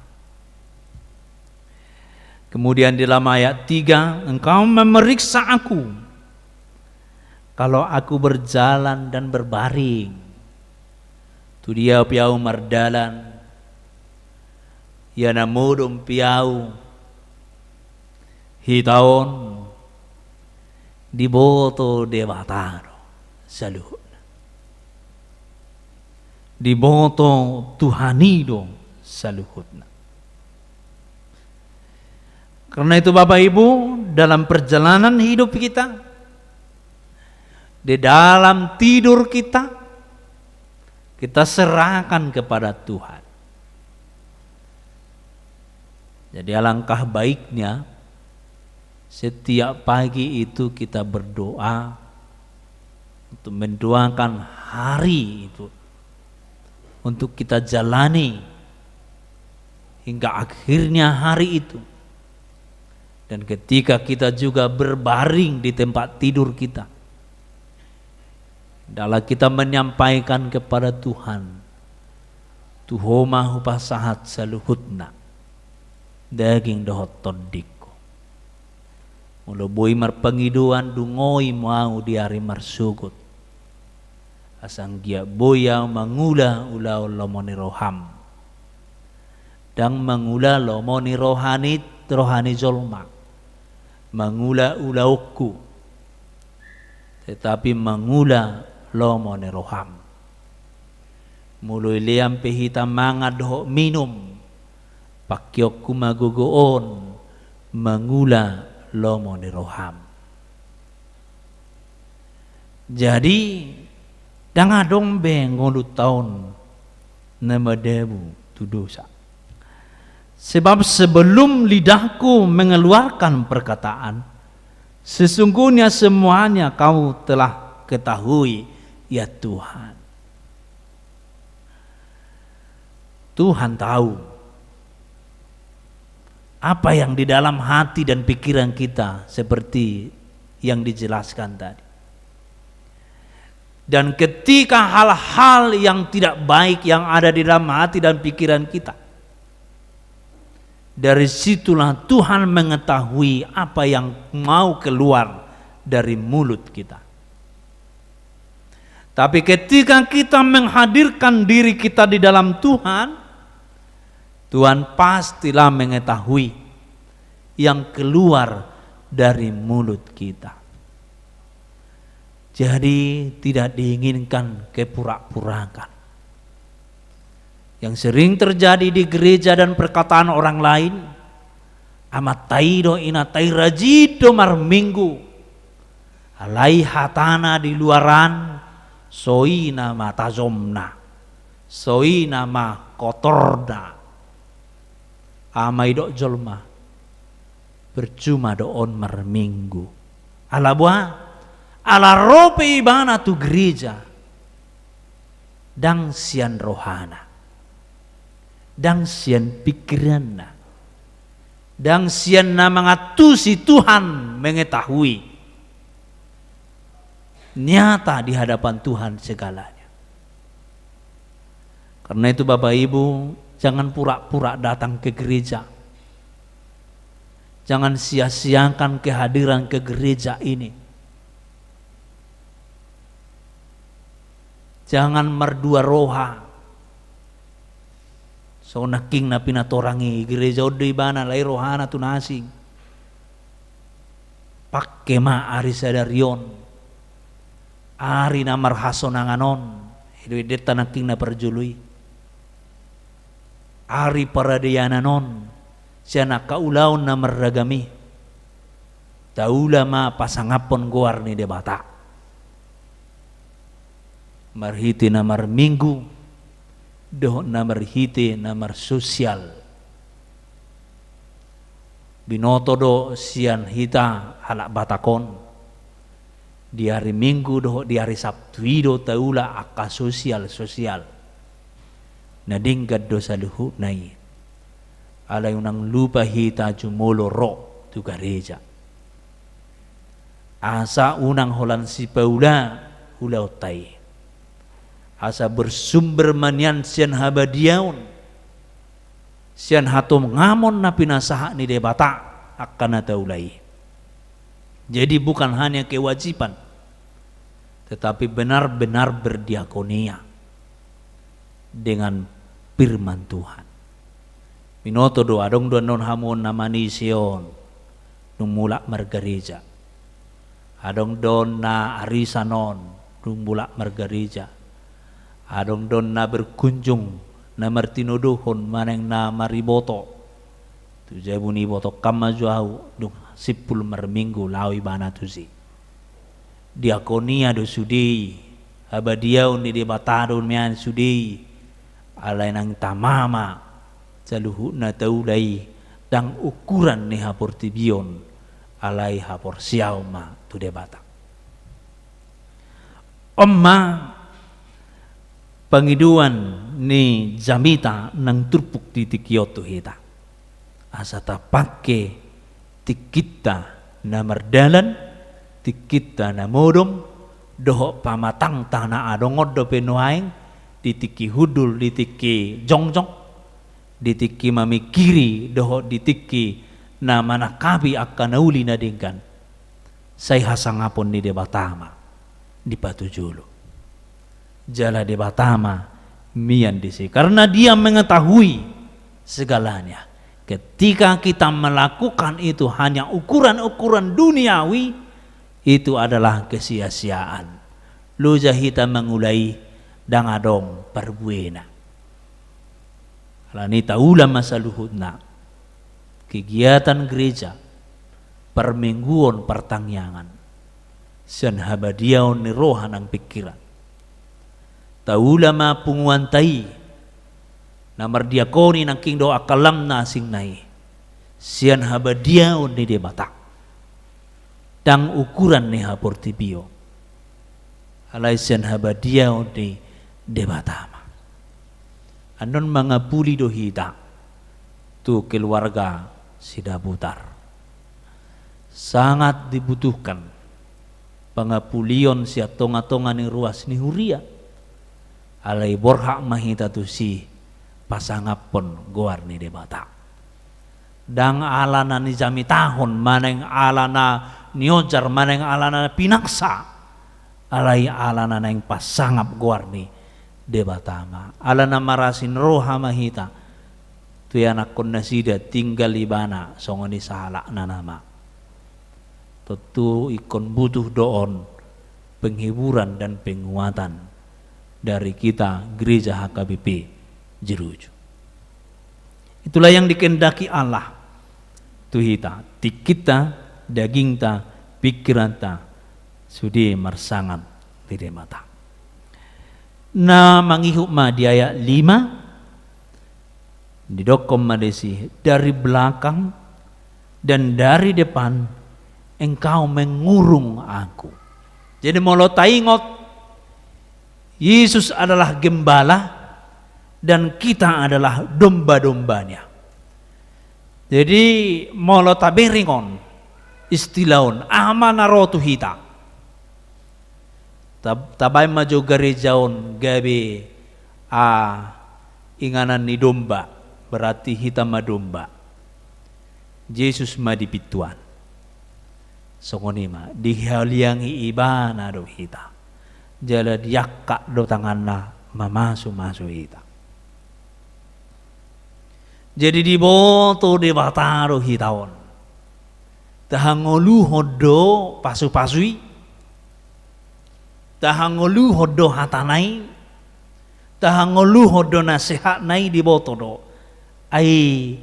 Kemudian, di dalam ayat tiga, "Engkau memeriksa aku kalau aku berjalan dan berbaring." Tu dia pe ahu mardalan, ia na modom pe ahu, hita on diboto Debata do saluhutna. Diboto Tuhan i do saluhutna. Karena itu, Bapak Ibu, dalam perjalanan hidup kita, di dalam tidur kita, kita serahkan kepada Tuhan. Jadi, alangkah baiknya setiap pagi itu kita berdoa untuk mendoakan hari itu, untuk kita jalani hingga akhirnya hari itu. Dan ketika kita juga berbaring di tempat tidur kita, hendaklah kita menyampaikan kepada Tuhan, "Tu Ho ma hupasahat saluhutna, daging dohot tondingku. Molo boi marpangidoan, dungoi ma ahu di ari marsogot. Asa anggiat boi ahu mangula ulaon lomo ni roham. Ndang mangula lomo ni roha ni, roha ni jolma, mangula ulaonku, tetapi mangula lomo ni roham. Molo dilean pe hita mangan dohot minum, pangkeonku ma gogo on, mangula lomo ni roham. Jadi, ndang adong be ngolunta on na madabu tu dosa. Sebab sebelum lidahku mengeluarkan perkataan, sesungguhnya semuanya kau telah ketahui, ya Tuhan. Tuhan tahu apa yang di dalam hati dan pikiran kita, seperti yang dijelaskan tadi. Dan ketika hal-hal yang tidak baik yang ada di dalam hati dan pikiran kita, dari situlah Tuhan mengetahui apa yang mau keluar dari mulut kita. Tapi ketika kita menghadirkan diri kita di dalam Tuhan, Tuhan pastilah mengetahui yang keluar dari mulut kita. Jadi, tidak diinginkan kepura-puraan. Yang sering terjadi di gereja dan perkataan orang lain, amanta i dohot inanta i rajin do marminggu. Alai hatana di luaran, songon i nama tajomna, songon i nama kotorna. Ama i dohot jolma, percuma do on marminggu. Ala boha? Ala ro pe ibana tu gereja, ndang sian rohana, ndang sian pikiranna, ndang sian na mangantusi Tuhan mengetahui. Nyata di hadapan Tuhan segalanya. Karena itu, Bapak Ibu, jangan pura-pura datang ke gereja. Jangan sia-siakan kehadiran ke gereja ini. Jangan mardua roha. Songon nangkin na pinatorang i, gereja on do ibana, alai rohana tu na asing. Pangke ma ari sadari on, ari na marhasonangan on, edo endenta nangkin na parjolo i. Ari paradianan on, sian angka ulaon na marragam i. Taula ma pasangaphon goar ni Debata. Marhite na marminggu, dohot na marhite na marsosial. Binoto do sian hita halak Batak on, di ari Minggu dohot di ari Sabtu i do taula angka sosial-sosial. Na denggan do saluhutna i. Alai unang lupa hita jumolo ro tu gareja. Asa unang holan sipaula ulaonta i. Asa bersumber ma nian sian habadiaon, sian hatongamon na pinasahat ni Debata angka na taula i. Jadi bukan hanya kewajiban, tetapi benar-benar berdiakonia dengan firman Tuhan. Binoto do, adong do annon hamu on na manise on dung mulak margareja. Adong do on na arisan on dung mulak margareja. Adong do on na berkunjung, na martinodohon manang na mariboto. Tu jabu ni ibotongkon ma jo ahu dung simpul marminggu laho ibana tusi. Diakonia do sude i, habadiaon ni Debata do nian sude i. Alai nang tama ma saluhutna taula i, ndang ukuran ni haportibion, alai haporseaon ma tu Debata. On ma pangidoan ni jamita naung turpuk di tingki on tu hita. Asa tapangke tingkinta na mardalan, tingkinta na modom, dohot pamatangta na adong on dope nuaeng, di tingki hundul, di tingki jongjong, di tingki mamingkiri, dohot di tingki na manangkapi angka na uli na denggan. Sai hasangapon ni Debata ma dipatujolo. Jala Debata ma mian disi. Karena Dia mengetahui segalanya. Ketika kita melakukan itu hanya ukuran-ukuran duniawi, itu adalah kesia-siaan. Loja hita mangula i, ndang adong parbuena. Alani i taula ma saluhutna kegiatan gereja, parmingguon partangiangan sian habadiaon ni roha nang pingkiran. Taula ma punguanta i na mardiakoni nangkin dohot angka lam na asing na i sian habadiaon ni Debata. Ndang ukuran ni haportibion, alai sian habadiaon ni Debata ma. Annon mangapuli do hita tu keluarga Sidabutar. Sangat dibutuhkan pangapulion sian tonga-tonga ni ruas ni huria. Alai borhat ma hita tusi pasangaphon goar ni Debata. Ndang alana nijamitahon, manang alana niojar, manang alana pinaksa, alai alana naeng pasangap goar ni Debata ma. Alana marasin roha ma hita tu ianakhon nasida tinggal ibana songon i sahalakna nama. Tontu ingkon butuh do on penghiburan dan penguatan dari kita Gereja H K B P Jeruju. Itulah yang dikehendaki Allah tu hita, tingkinta, dagingta, pingkiranta, sude marsangap di Debata. Na mangihut ma di ayat lima, didokkon ma disi, dari belakang dan dari depan engkau mengurung aku. Jadi molo taingot, Yesus adalah gembala dan kita adalah domba-dombanya. Jadi molo tabereng on, istilah on, aha ma na ro tu hita? Ta-, tabaen ma jo gareja on gabe, a, inganan ni domba, berarti hita ma domba. Jesus ma di pintuan. Songon i ma, dihaliangi ibana do hita. Jala diangkat do tanganna mamasu-masu hita. Jadi diboto Debata do hita on. Tahangoluhon do pasu-pasu i. Tahangoluhon do hatana i. Tahangoluhon do nasehatna i, diboto do. Ai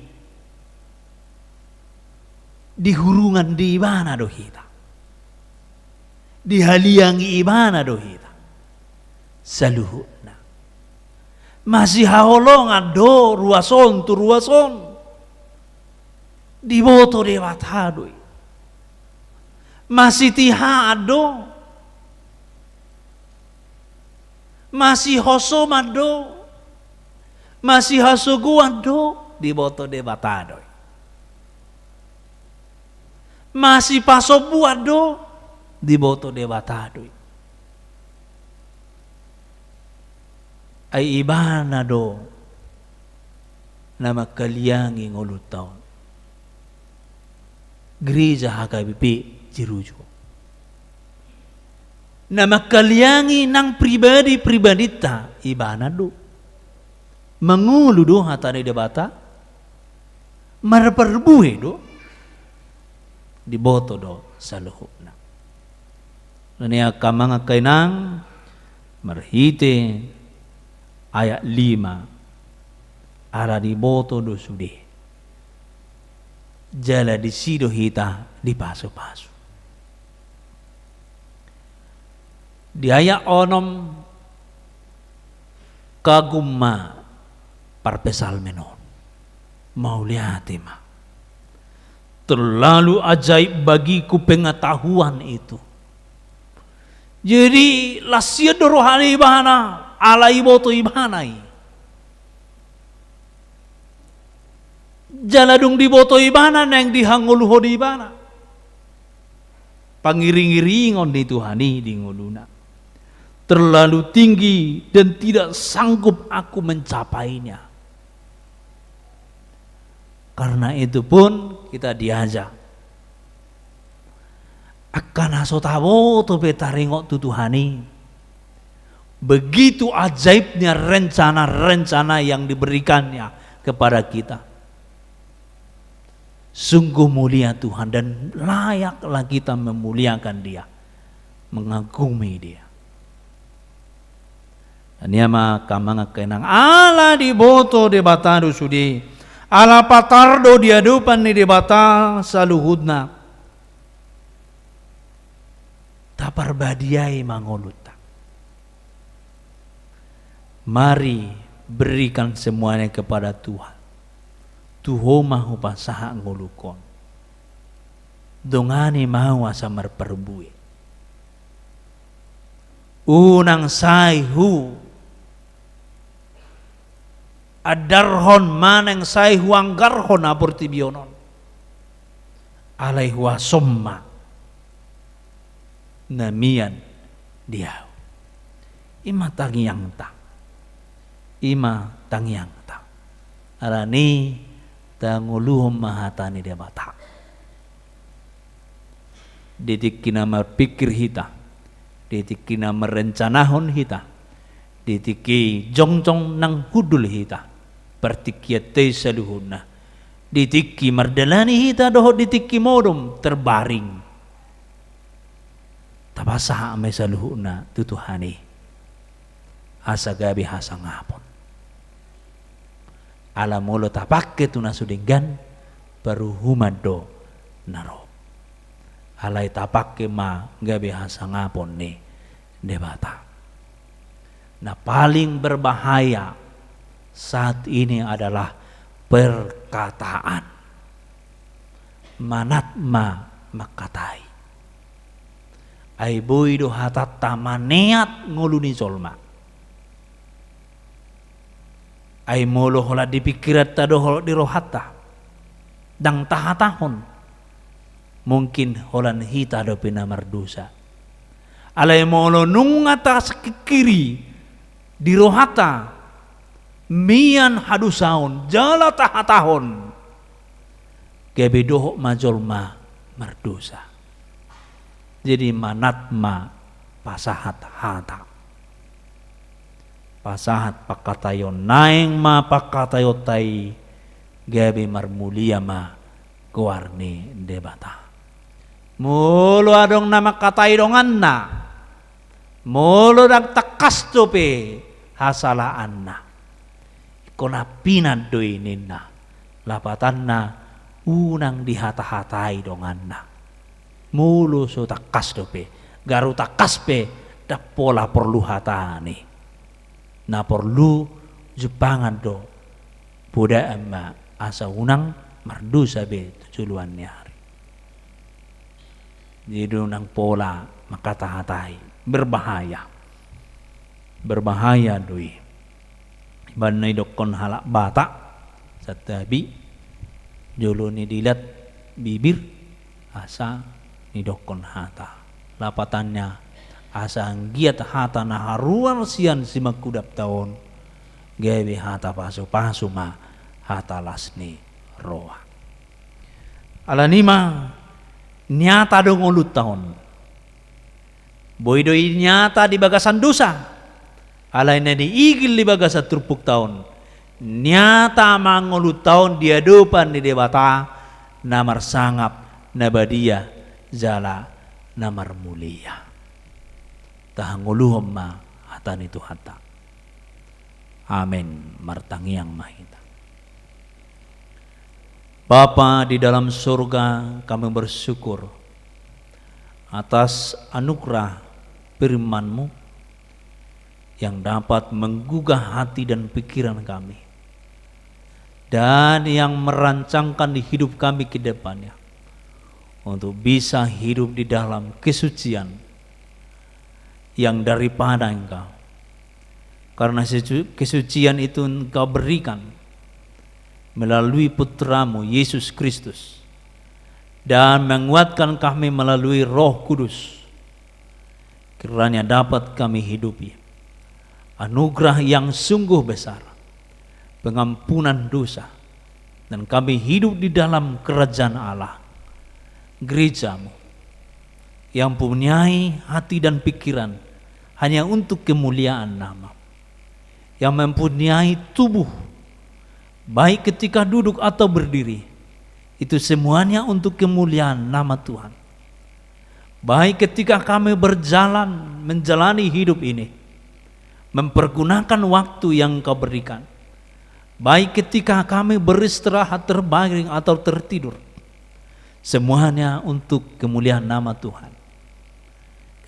dihurungan di ibana do hita. Dihaliangi ibana do hita. Saluhutna. Masihaholongan do ruas on tu ruas on. Diboto Debata do i. Masitihaan do. Masihosoman do. Masihasogoan do. Diboto Debata do i. Masipasombuan do. Diboto Debata do i. Ai ibana do na mangkaliangi ngolunta on. Gereja H K B P Jeruju. Na mangkaliangi nang pribadi-pribadinta ibana do. Mangolu do hata ni Debata. Marparbue do. Diboto do saluhutna. Nani angka amang angka inang, marhite ayat lima, ala diboto do sude. Jala disi do hita dipasu-pasu. Di ayat onom, kagum ma parpsalmen on. Mauliate ma. Terlalu ajaib bagiku pengetahuan itu. Jadi las ia do roha ni ibana, ala diboto ibana i. Jala dung diboto ibana naeng dihangoluhon ibana. Pangiring-iringon ni Tuhan i di ngoluna. Terlalu tinggi dan tidak sanggup aku mencapainya. Karena itu pun kita diajak. Angka na so taboto pe taringot tu Tuhan i. Begitu ajaibnya rencana-rencana yang diberikan-Nya kepada kita. Sungguh mulia Tuhan dan layaklah kita memuliakan Dia, mengagumi Dia. Nani ma angka amang angka inang, ala diboto Debata do sude, ala patar do di adopan ni Debata saluhutna. Taparbadiai ma ngolunta. Mari berikan semuanya kepada Tuhan. Tu Ho ma hupasahat ngolungkon. Dongani ma au asa marparbue. Unang sai hu andarhon manang sai huanggarhon na portibi on. Alai huaso ma na mian di au. Ima tangiangta. Ima tangiangta. Alani tangoluhon ma hata ni Debata. Di tingki na marpikir hita, di tingki na marencanahon hita, di tingki jongjong nang hundul hita, partingkianta i saluhutna, di tingki mardalani hita dohot di tingki modom terbaring. Tapasahat ma i saluhutna tu Tuhan i. Asa gabe hasangapon. Ala molo tapangke tu na so denggan, paruhuman do na ro. Alai tapangke ma gabe hasangapon ni Debata. Na paling berbahaya saat ini adalah perkataan. Manat ma mangkatai. Ai boi do hatanta maneat ngolu ni jolma. Ai molo holan di pingkiranta dohot di rohanta ndang tahatahon, mungkin holan hita dope na mardosa. Alai molo nunga tasingkiri di rohanta mian hadosaon jala tahatahon, gabe dohot ma jolma mardosa. Jadi manat ma pasahat hata. Pasahat pangkataion, naeng ma pangkataionta i gabe marmulia ma goar ni Debata. Molo adong na mangkatai donganna, molo ndang tangkas dope hasalaanna, ingkon ampinan do i ninna. Lapatanna unang dihatahatai donganna. Molo so tangkas dope, garu tangkas pe ndang pola porlu hatahon i. Na porlu jumpangan do, podaan ma asa unang mardosa be tu joloan ni ari. Jadi unang pola mangkatahatai, berbahaya. Berbahaya do i. Baen na didokkon halak Batak, santabi, jolo ni dilat bibir, asa didokkon hata. Lapatanna, asa anggiat hata na haruar sian simangkudapta on, gabe hata pasupasu ma hata las ni roha. Alani i ma, nyata do ngolunta on. Boi do i nyata di bagasan dosa, alai na niigil di bagasan turpukta on, nyata ma ngolunta on di adopan ni Debata na marsangap, na badia, jala na marmulia. Tahangoluhon ma hata ni Tuhanta. Amen. Martangiang ma hita. Bapa di dalam surga, kami bersyukur atas anugerah firman-Mu yang dapat menggugah hati dan pikiran kami, dan yang merancangkan di hidup kami ke depannya, untuk bisa hidup di dalam kesucian yang daripada Engkau. Karena sesu-, kesucian itu Engkau berikan melalui Putra-Mu, Yesus Kristus, dan menguatkan kami melalui Roh Kudus. Kiranya dapat kami hidupi anugerah yang sungguh besar, pengampunan dosa, dan kami hidup di dalam kerajaan Allah, gereja-Mu, yang mempunyai hati dan pikiran hanya untuk kemuliaan nama, yang mempunyai tubuh, baik ketika duduk atau berdiri, itu semuanya untuk kemuliaan nama Tuhan. Baik ketika kami berjalan menjalani hidup ini, mempergunakan waktu yang Kau berikan, baik ketika kami beristirahat, terbaring, atau tertidur, semuanya untuk kemuliaan nama Tuhan.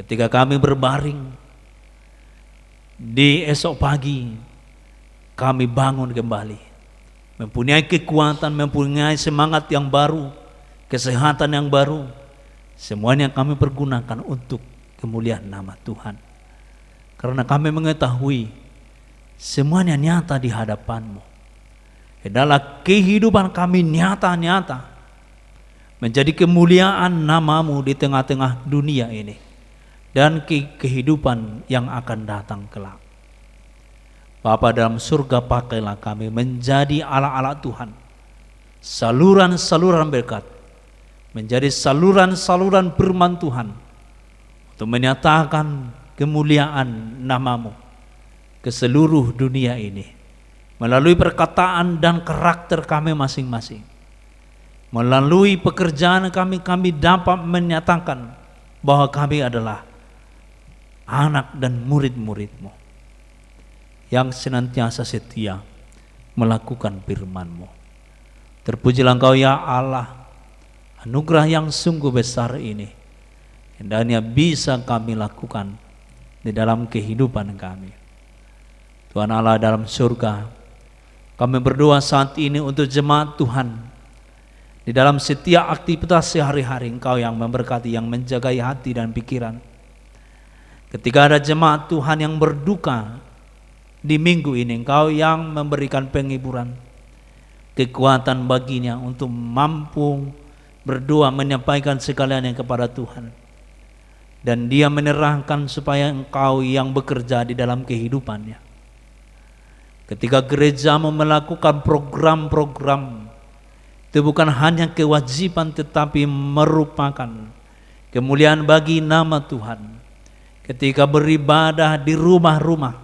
Ketika kami berbaring, di esok pagi kami bangun kembali, mempunyai kekuatan, mempunyai semangat yang baru, kesehatan yang baru. Semuanya kami pergunakan untuk kemuliaan nama Tuhan. Karena kami mengetahui semuanya nyata di hadapan-Mu. Adalah kehidupan kami nyata-nyata menjadi kemuliaan nama-Mu di tengah-tengah dunia ini dan ke-, kehidupan yang akan datang kelak. Bapa dalam surga, pakailah kami menjadi alat-alat Tuhan, saluran-saluran berkat, menjadi saluran-saluran firman Tuhan untuk menyatakan kemuliaan nama-Mu ke seluruh dunia ini melalui perkataan dan karakter kami masing-masing. Melalui pekerjaan kami, kami dapat menyatakan bahwa kami adalah anak dan murid-murid-Mu yang senantiasa setia melakukan firman-Mu. Terpujilah Engkau, ya Allah, anugerah yang sungguh besar ini hendaknya bisa kami lakukan di dalam kehidupan kami. Tuhan Allah dalam surga, kami berdoa saat ini untuk jemaat Tuhan. Di dalam setiap aktivitas sehari-hari, Engkau yang memberkati, yang menjagai hati dan pikiran. Ketika ada jemaat Tuhan yang berduka di minggu ini, Engkau yang memberikan penghiburan, kekuatan baginya untuk mampu berdoa, menyampaikan segalanya kepada Tuhan. Dan dia menyerahkan supaya Engkau yang bekerja di dalam kehidupannya. Ketika gereja-Mu melakukan program-program, itu bukan hanya kewajiban tetapi merupakan kemuliaan bagi nama Tuhan. Ketika beribadah di rumah-rumah,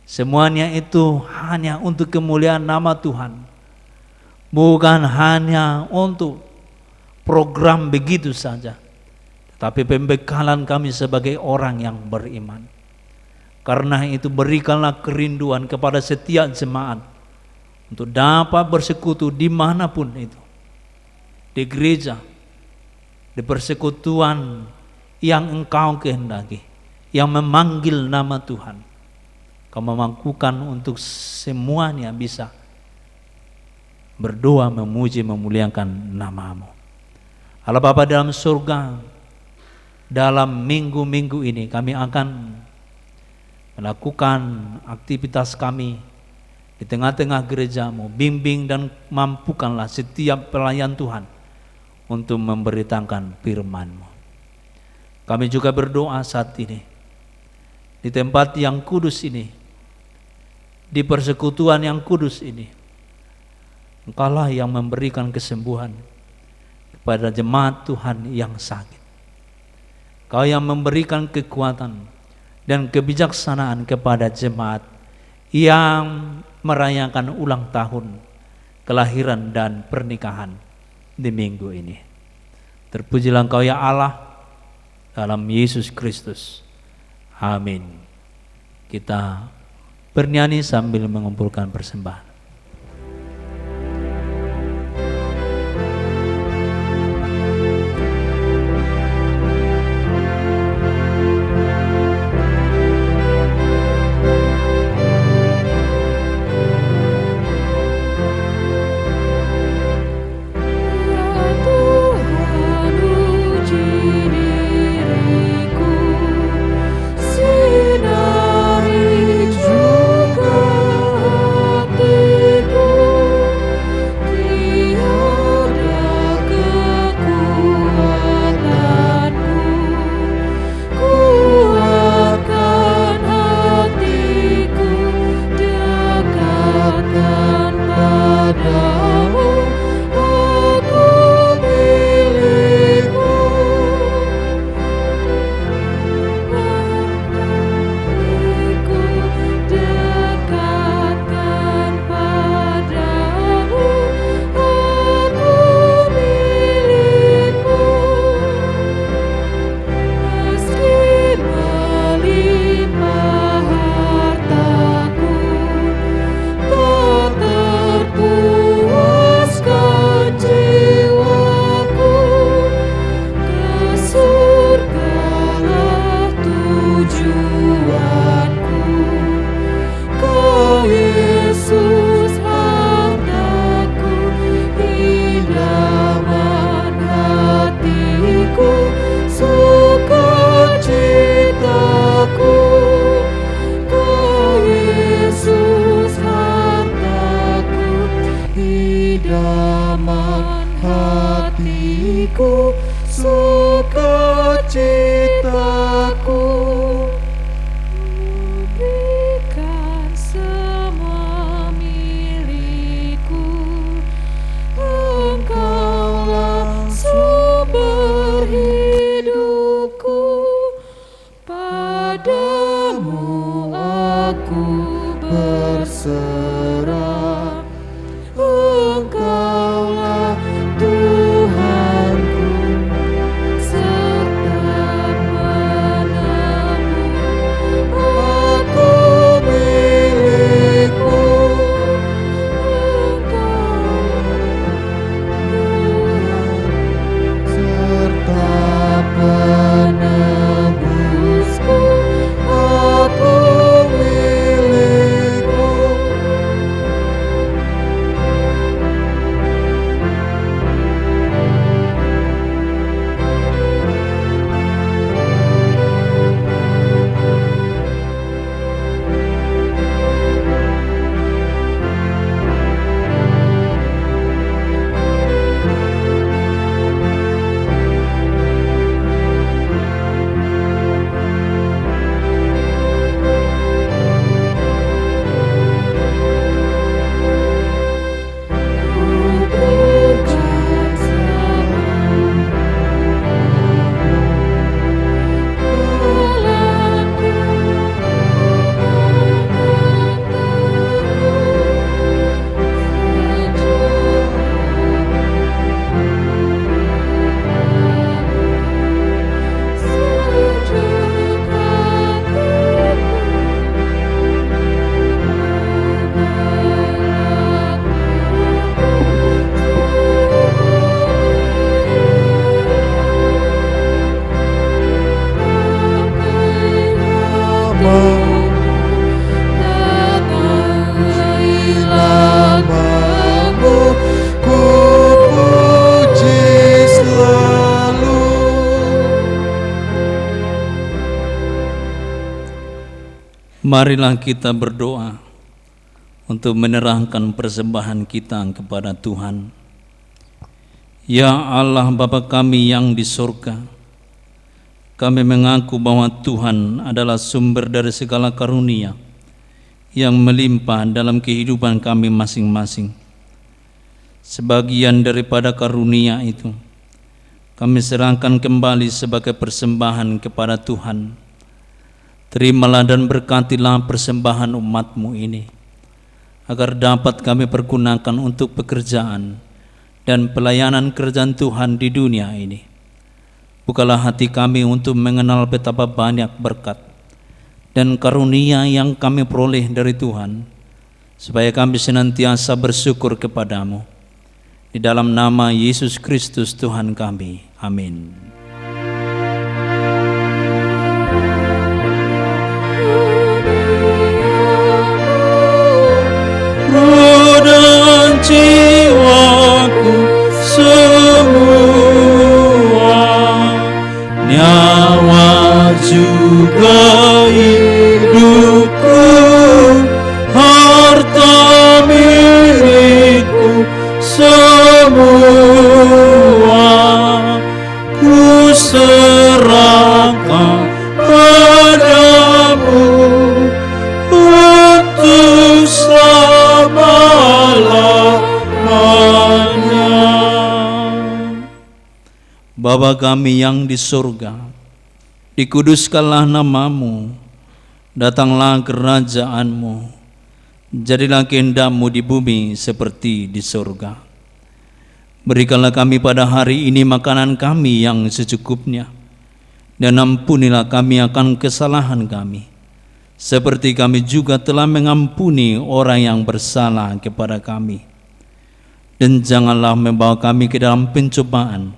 semuanya itu hanya untuk kemuliaan nama Tuhan. Bukan hanya untuk program begitu saja, tetapi pembekalan kami sebagai orang yang beriman. Karena itu, berikanlah kerinduan kepada setiap jemaat untuk dapat bersekutu di mana pun itu, di gereja, di persekutuan yang Engkau kehendaki, yang memanggil nama Tuhan. Kau memampukan untuk semuanya bisa berdoa, memuji, memuliakan nama-Mu. Allah Bapa dalam surga, dalam minggu-minggu ini kami akan melakukan aktivitas kami di tengah-tengah gereja-Mu. Bimbing dan mampukanlah setiap pelayan Tuhan untuk memberitakan firman-Mu. Kami juga berdoa saat ini, di tempat yang kudus ini, di persekutuan yang kudus ini, Engkaulah yang memberikan kesembuhan kepada jemaat Tuhan yang sakit. Kau yang memberikan kekuatan dan kebijaksanaan kepada jemaat yang merayakan ulang tahun kelahiran dan pernikahan di minggu ini. Terpujilah Engkau, ya Allah, dalam Yesus Kristus. Amin. Kita bernyanyi sambil mengumpulkan persembahan. Padamu aku berserah, Engkaulah Tuhanku, serta penebus. Aku milik-Mu, Engkaulah Tuhan serta penebusku, aku milik-Mu. Marilah kita berdoa untuk menyerahkan persembahan kita kepada Tuhan. Ya Allah, Bapa kami yang di surga, kami mengaku bahwa Tuhan adalah sumber dari segala karunia yang melimpah dalam kehidupan kami masing-masing. Sebagian daripada karunia itu kami serahkan kembali sebagai persembahan kepada Tuhan. Terimalah dan berkatilah persembahan umat-Mu ini, agar dapat kami pergunakan untuk pekerjaan dan pelayanan kerajaan Tuhan di dunia ini. Bukalah hati kami untuk mengenal betapa banyak berkat dan karunia yang kami peroleh dari Tuhan, supaya kami senantiasa bersyukur kepada-Mu. Di dalam nama Yesus Kristus Tuhan kami. Amin. Roh dan jiwaku semua, nyawa juga hidupku, harta milikku semua, ku serahkan pada-Mu untuk selama-lamanya. Bapa kami yang di surga, dikuduskanlah nama-Mu, datanglah kerajaan-Mu, jadilah kehendak-Mu di bumi seperti di surga. Berikanlah kami pada hari ini makanan kami yang secukupnya, dan ampunilah kami akan kesalahan kami, seperti kami juga telah mengampuni orang yang bersalah kepada kami. Dan janganlah membawa kami ke dalam pencobaan,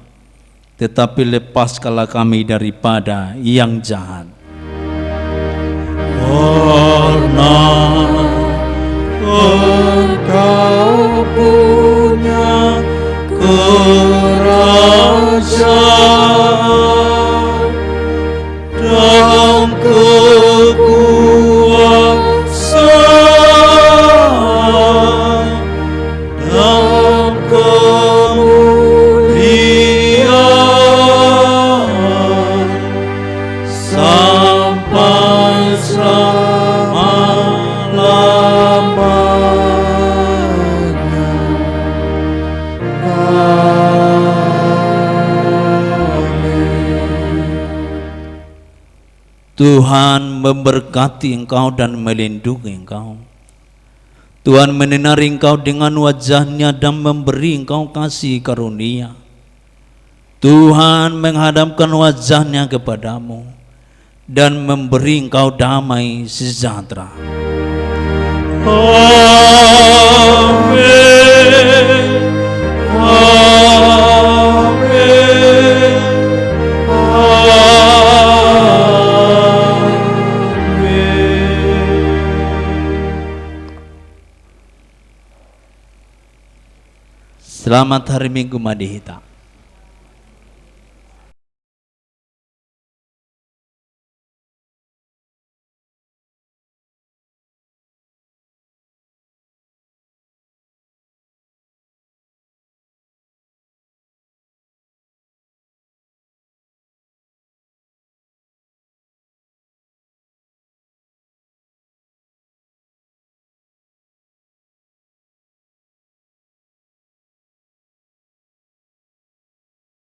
tetapi lepaskanlah kami daripada yang jahat. Karena Engkau punya kerajaan dan kekuasaan dan kemuliaan sampai selama-lamanya. Amin. Tuhan memberkati engkau dan melindungi engkau. Tuhan menyinari engkau dengan wajah-Nya dan memberi engkau kasih karunia. Tuhan menghadapkan wajah-Nya kepadamu dan memberi engkau damai sejahtera. Amin. Amin. Amin. Selamat hari Minggu ma di hita.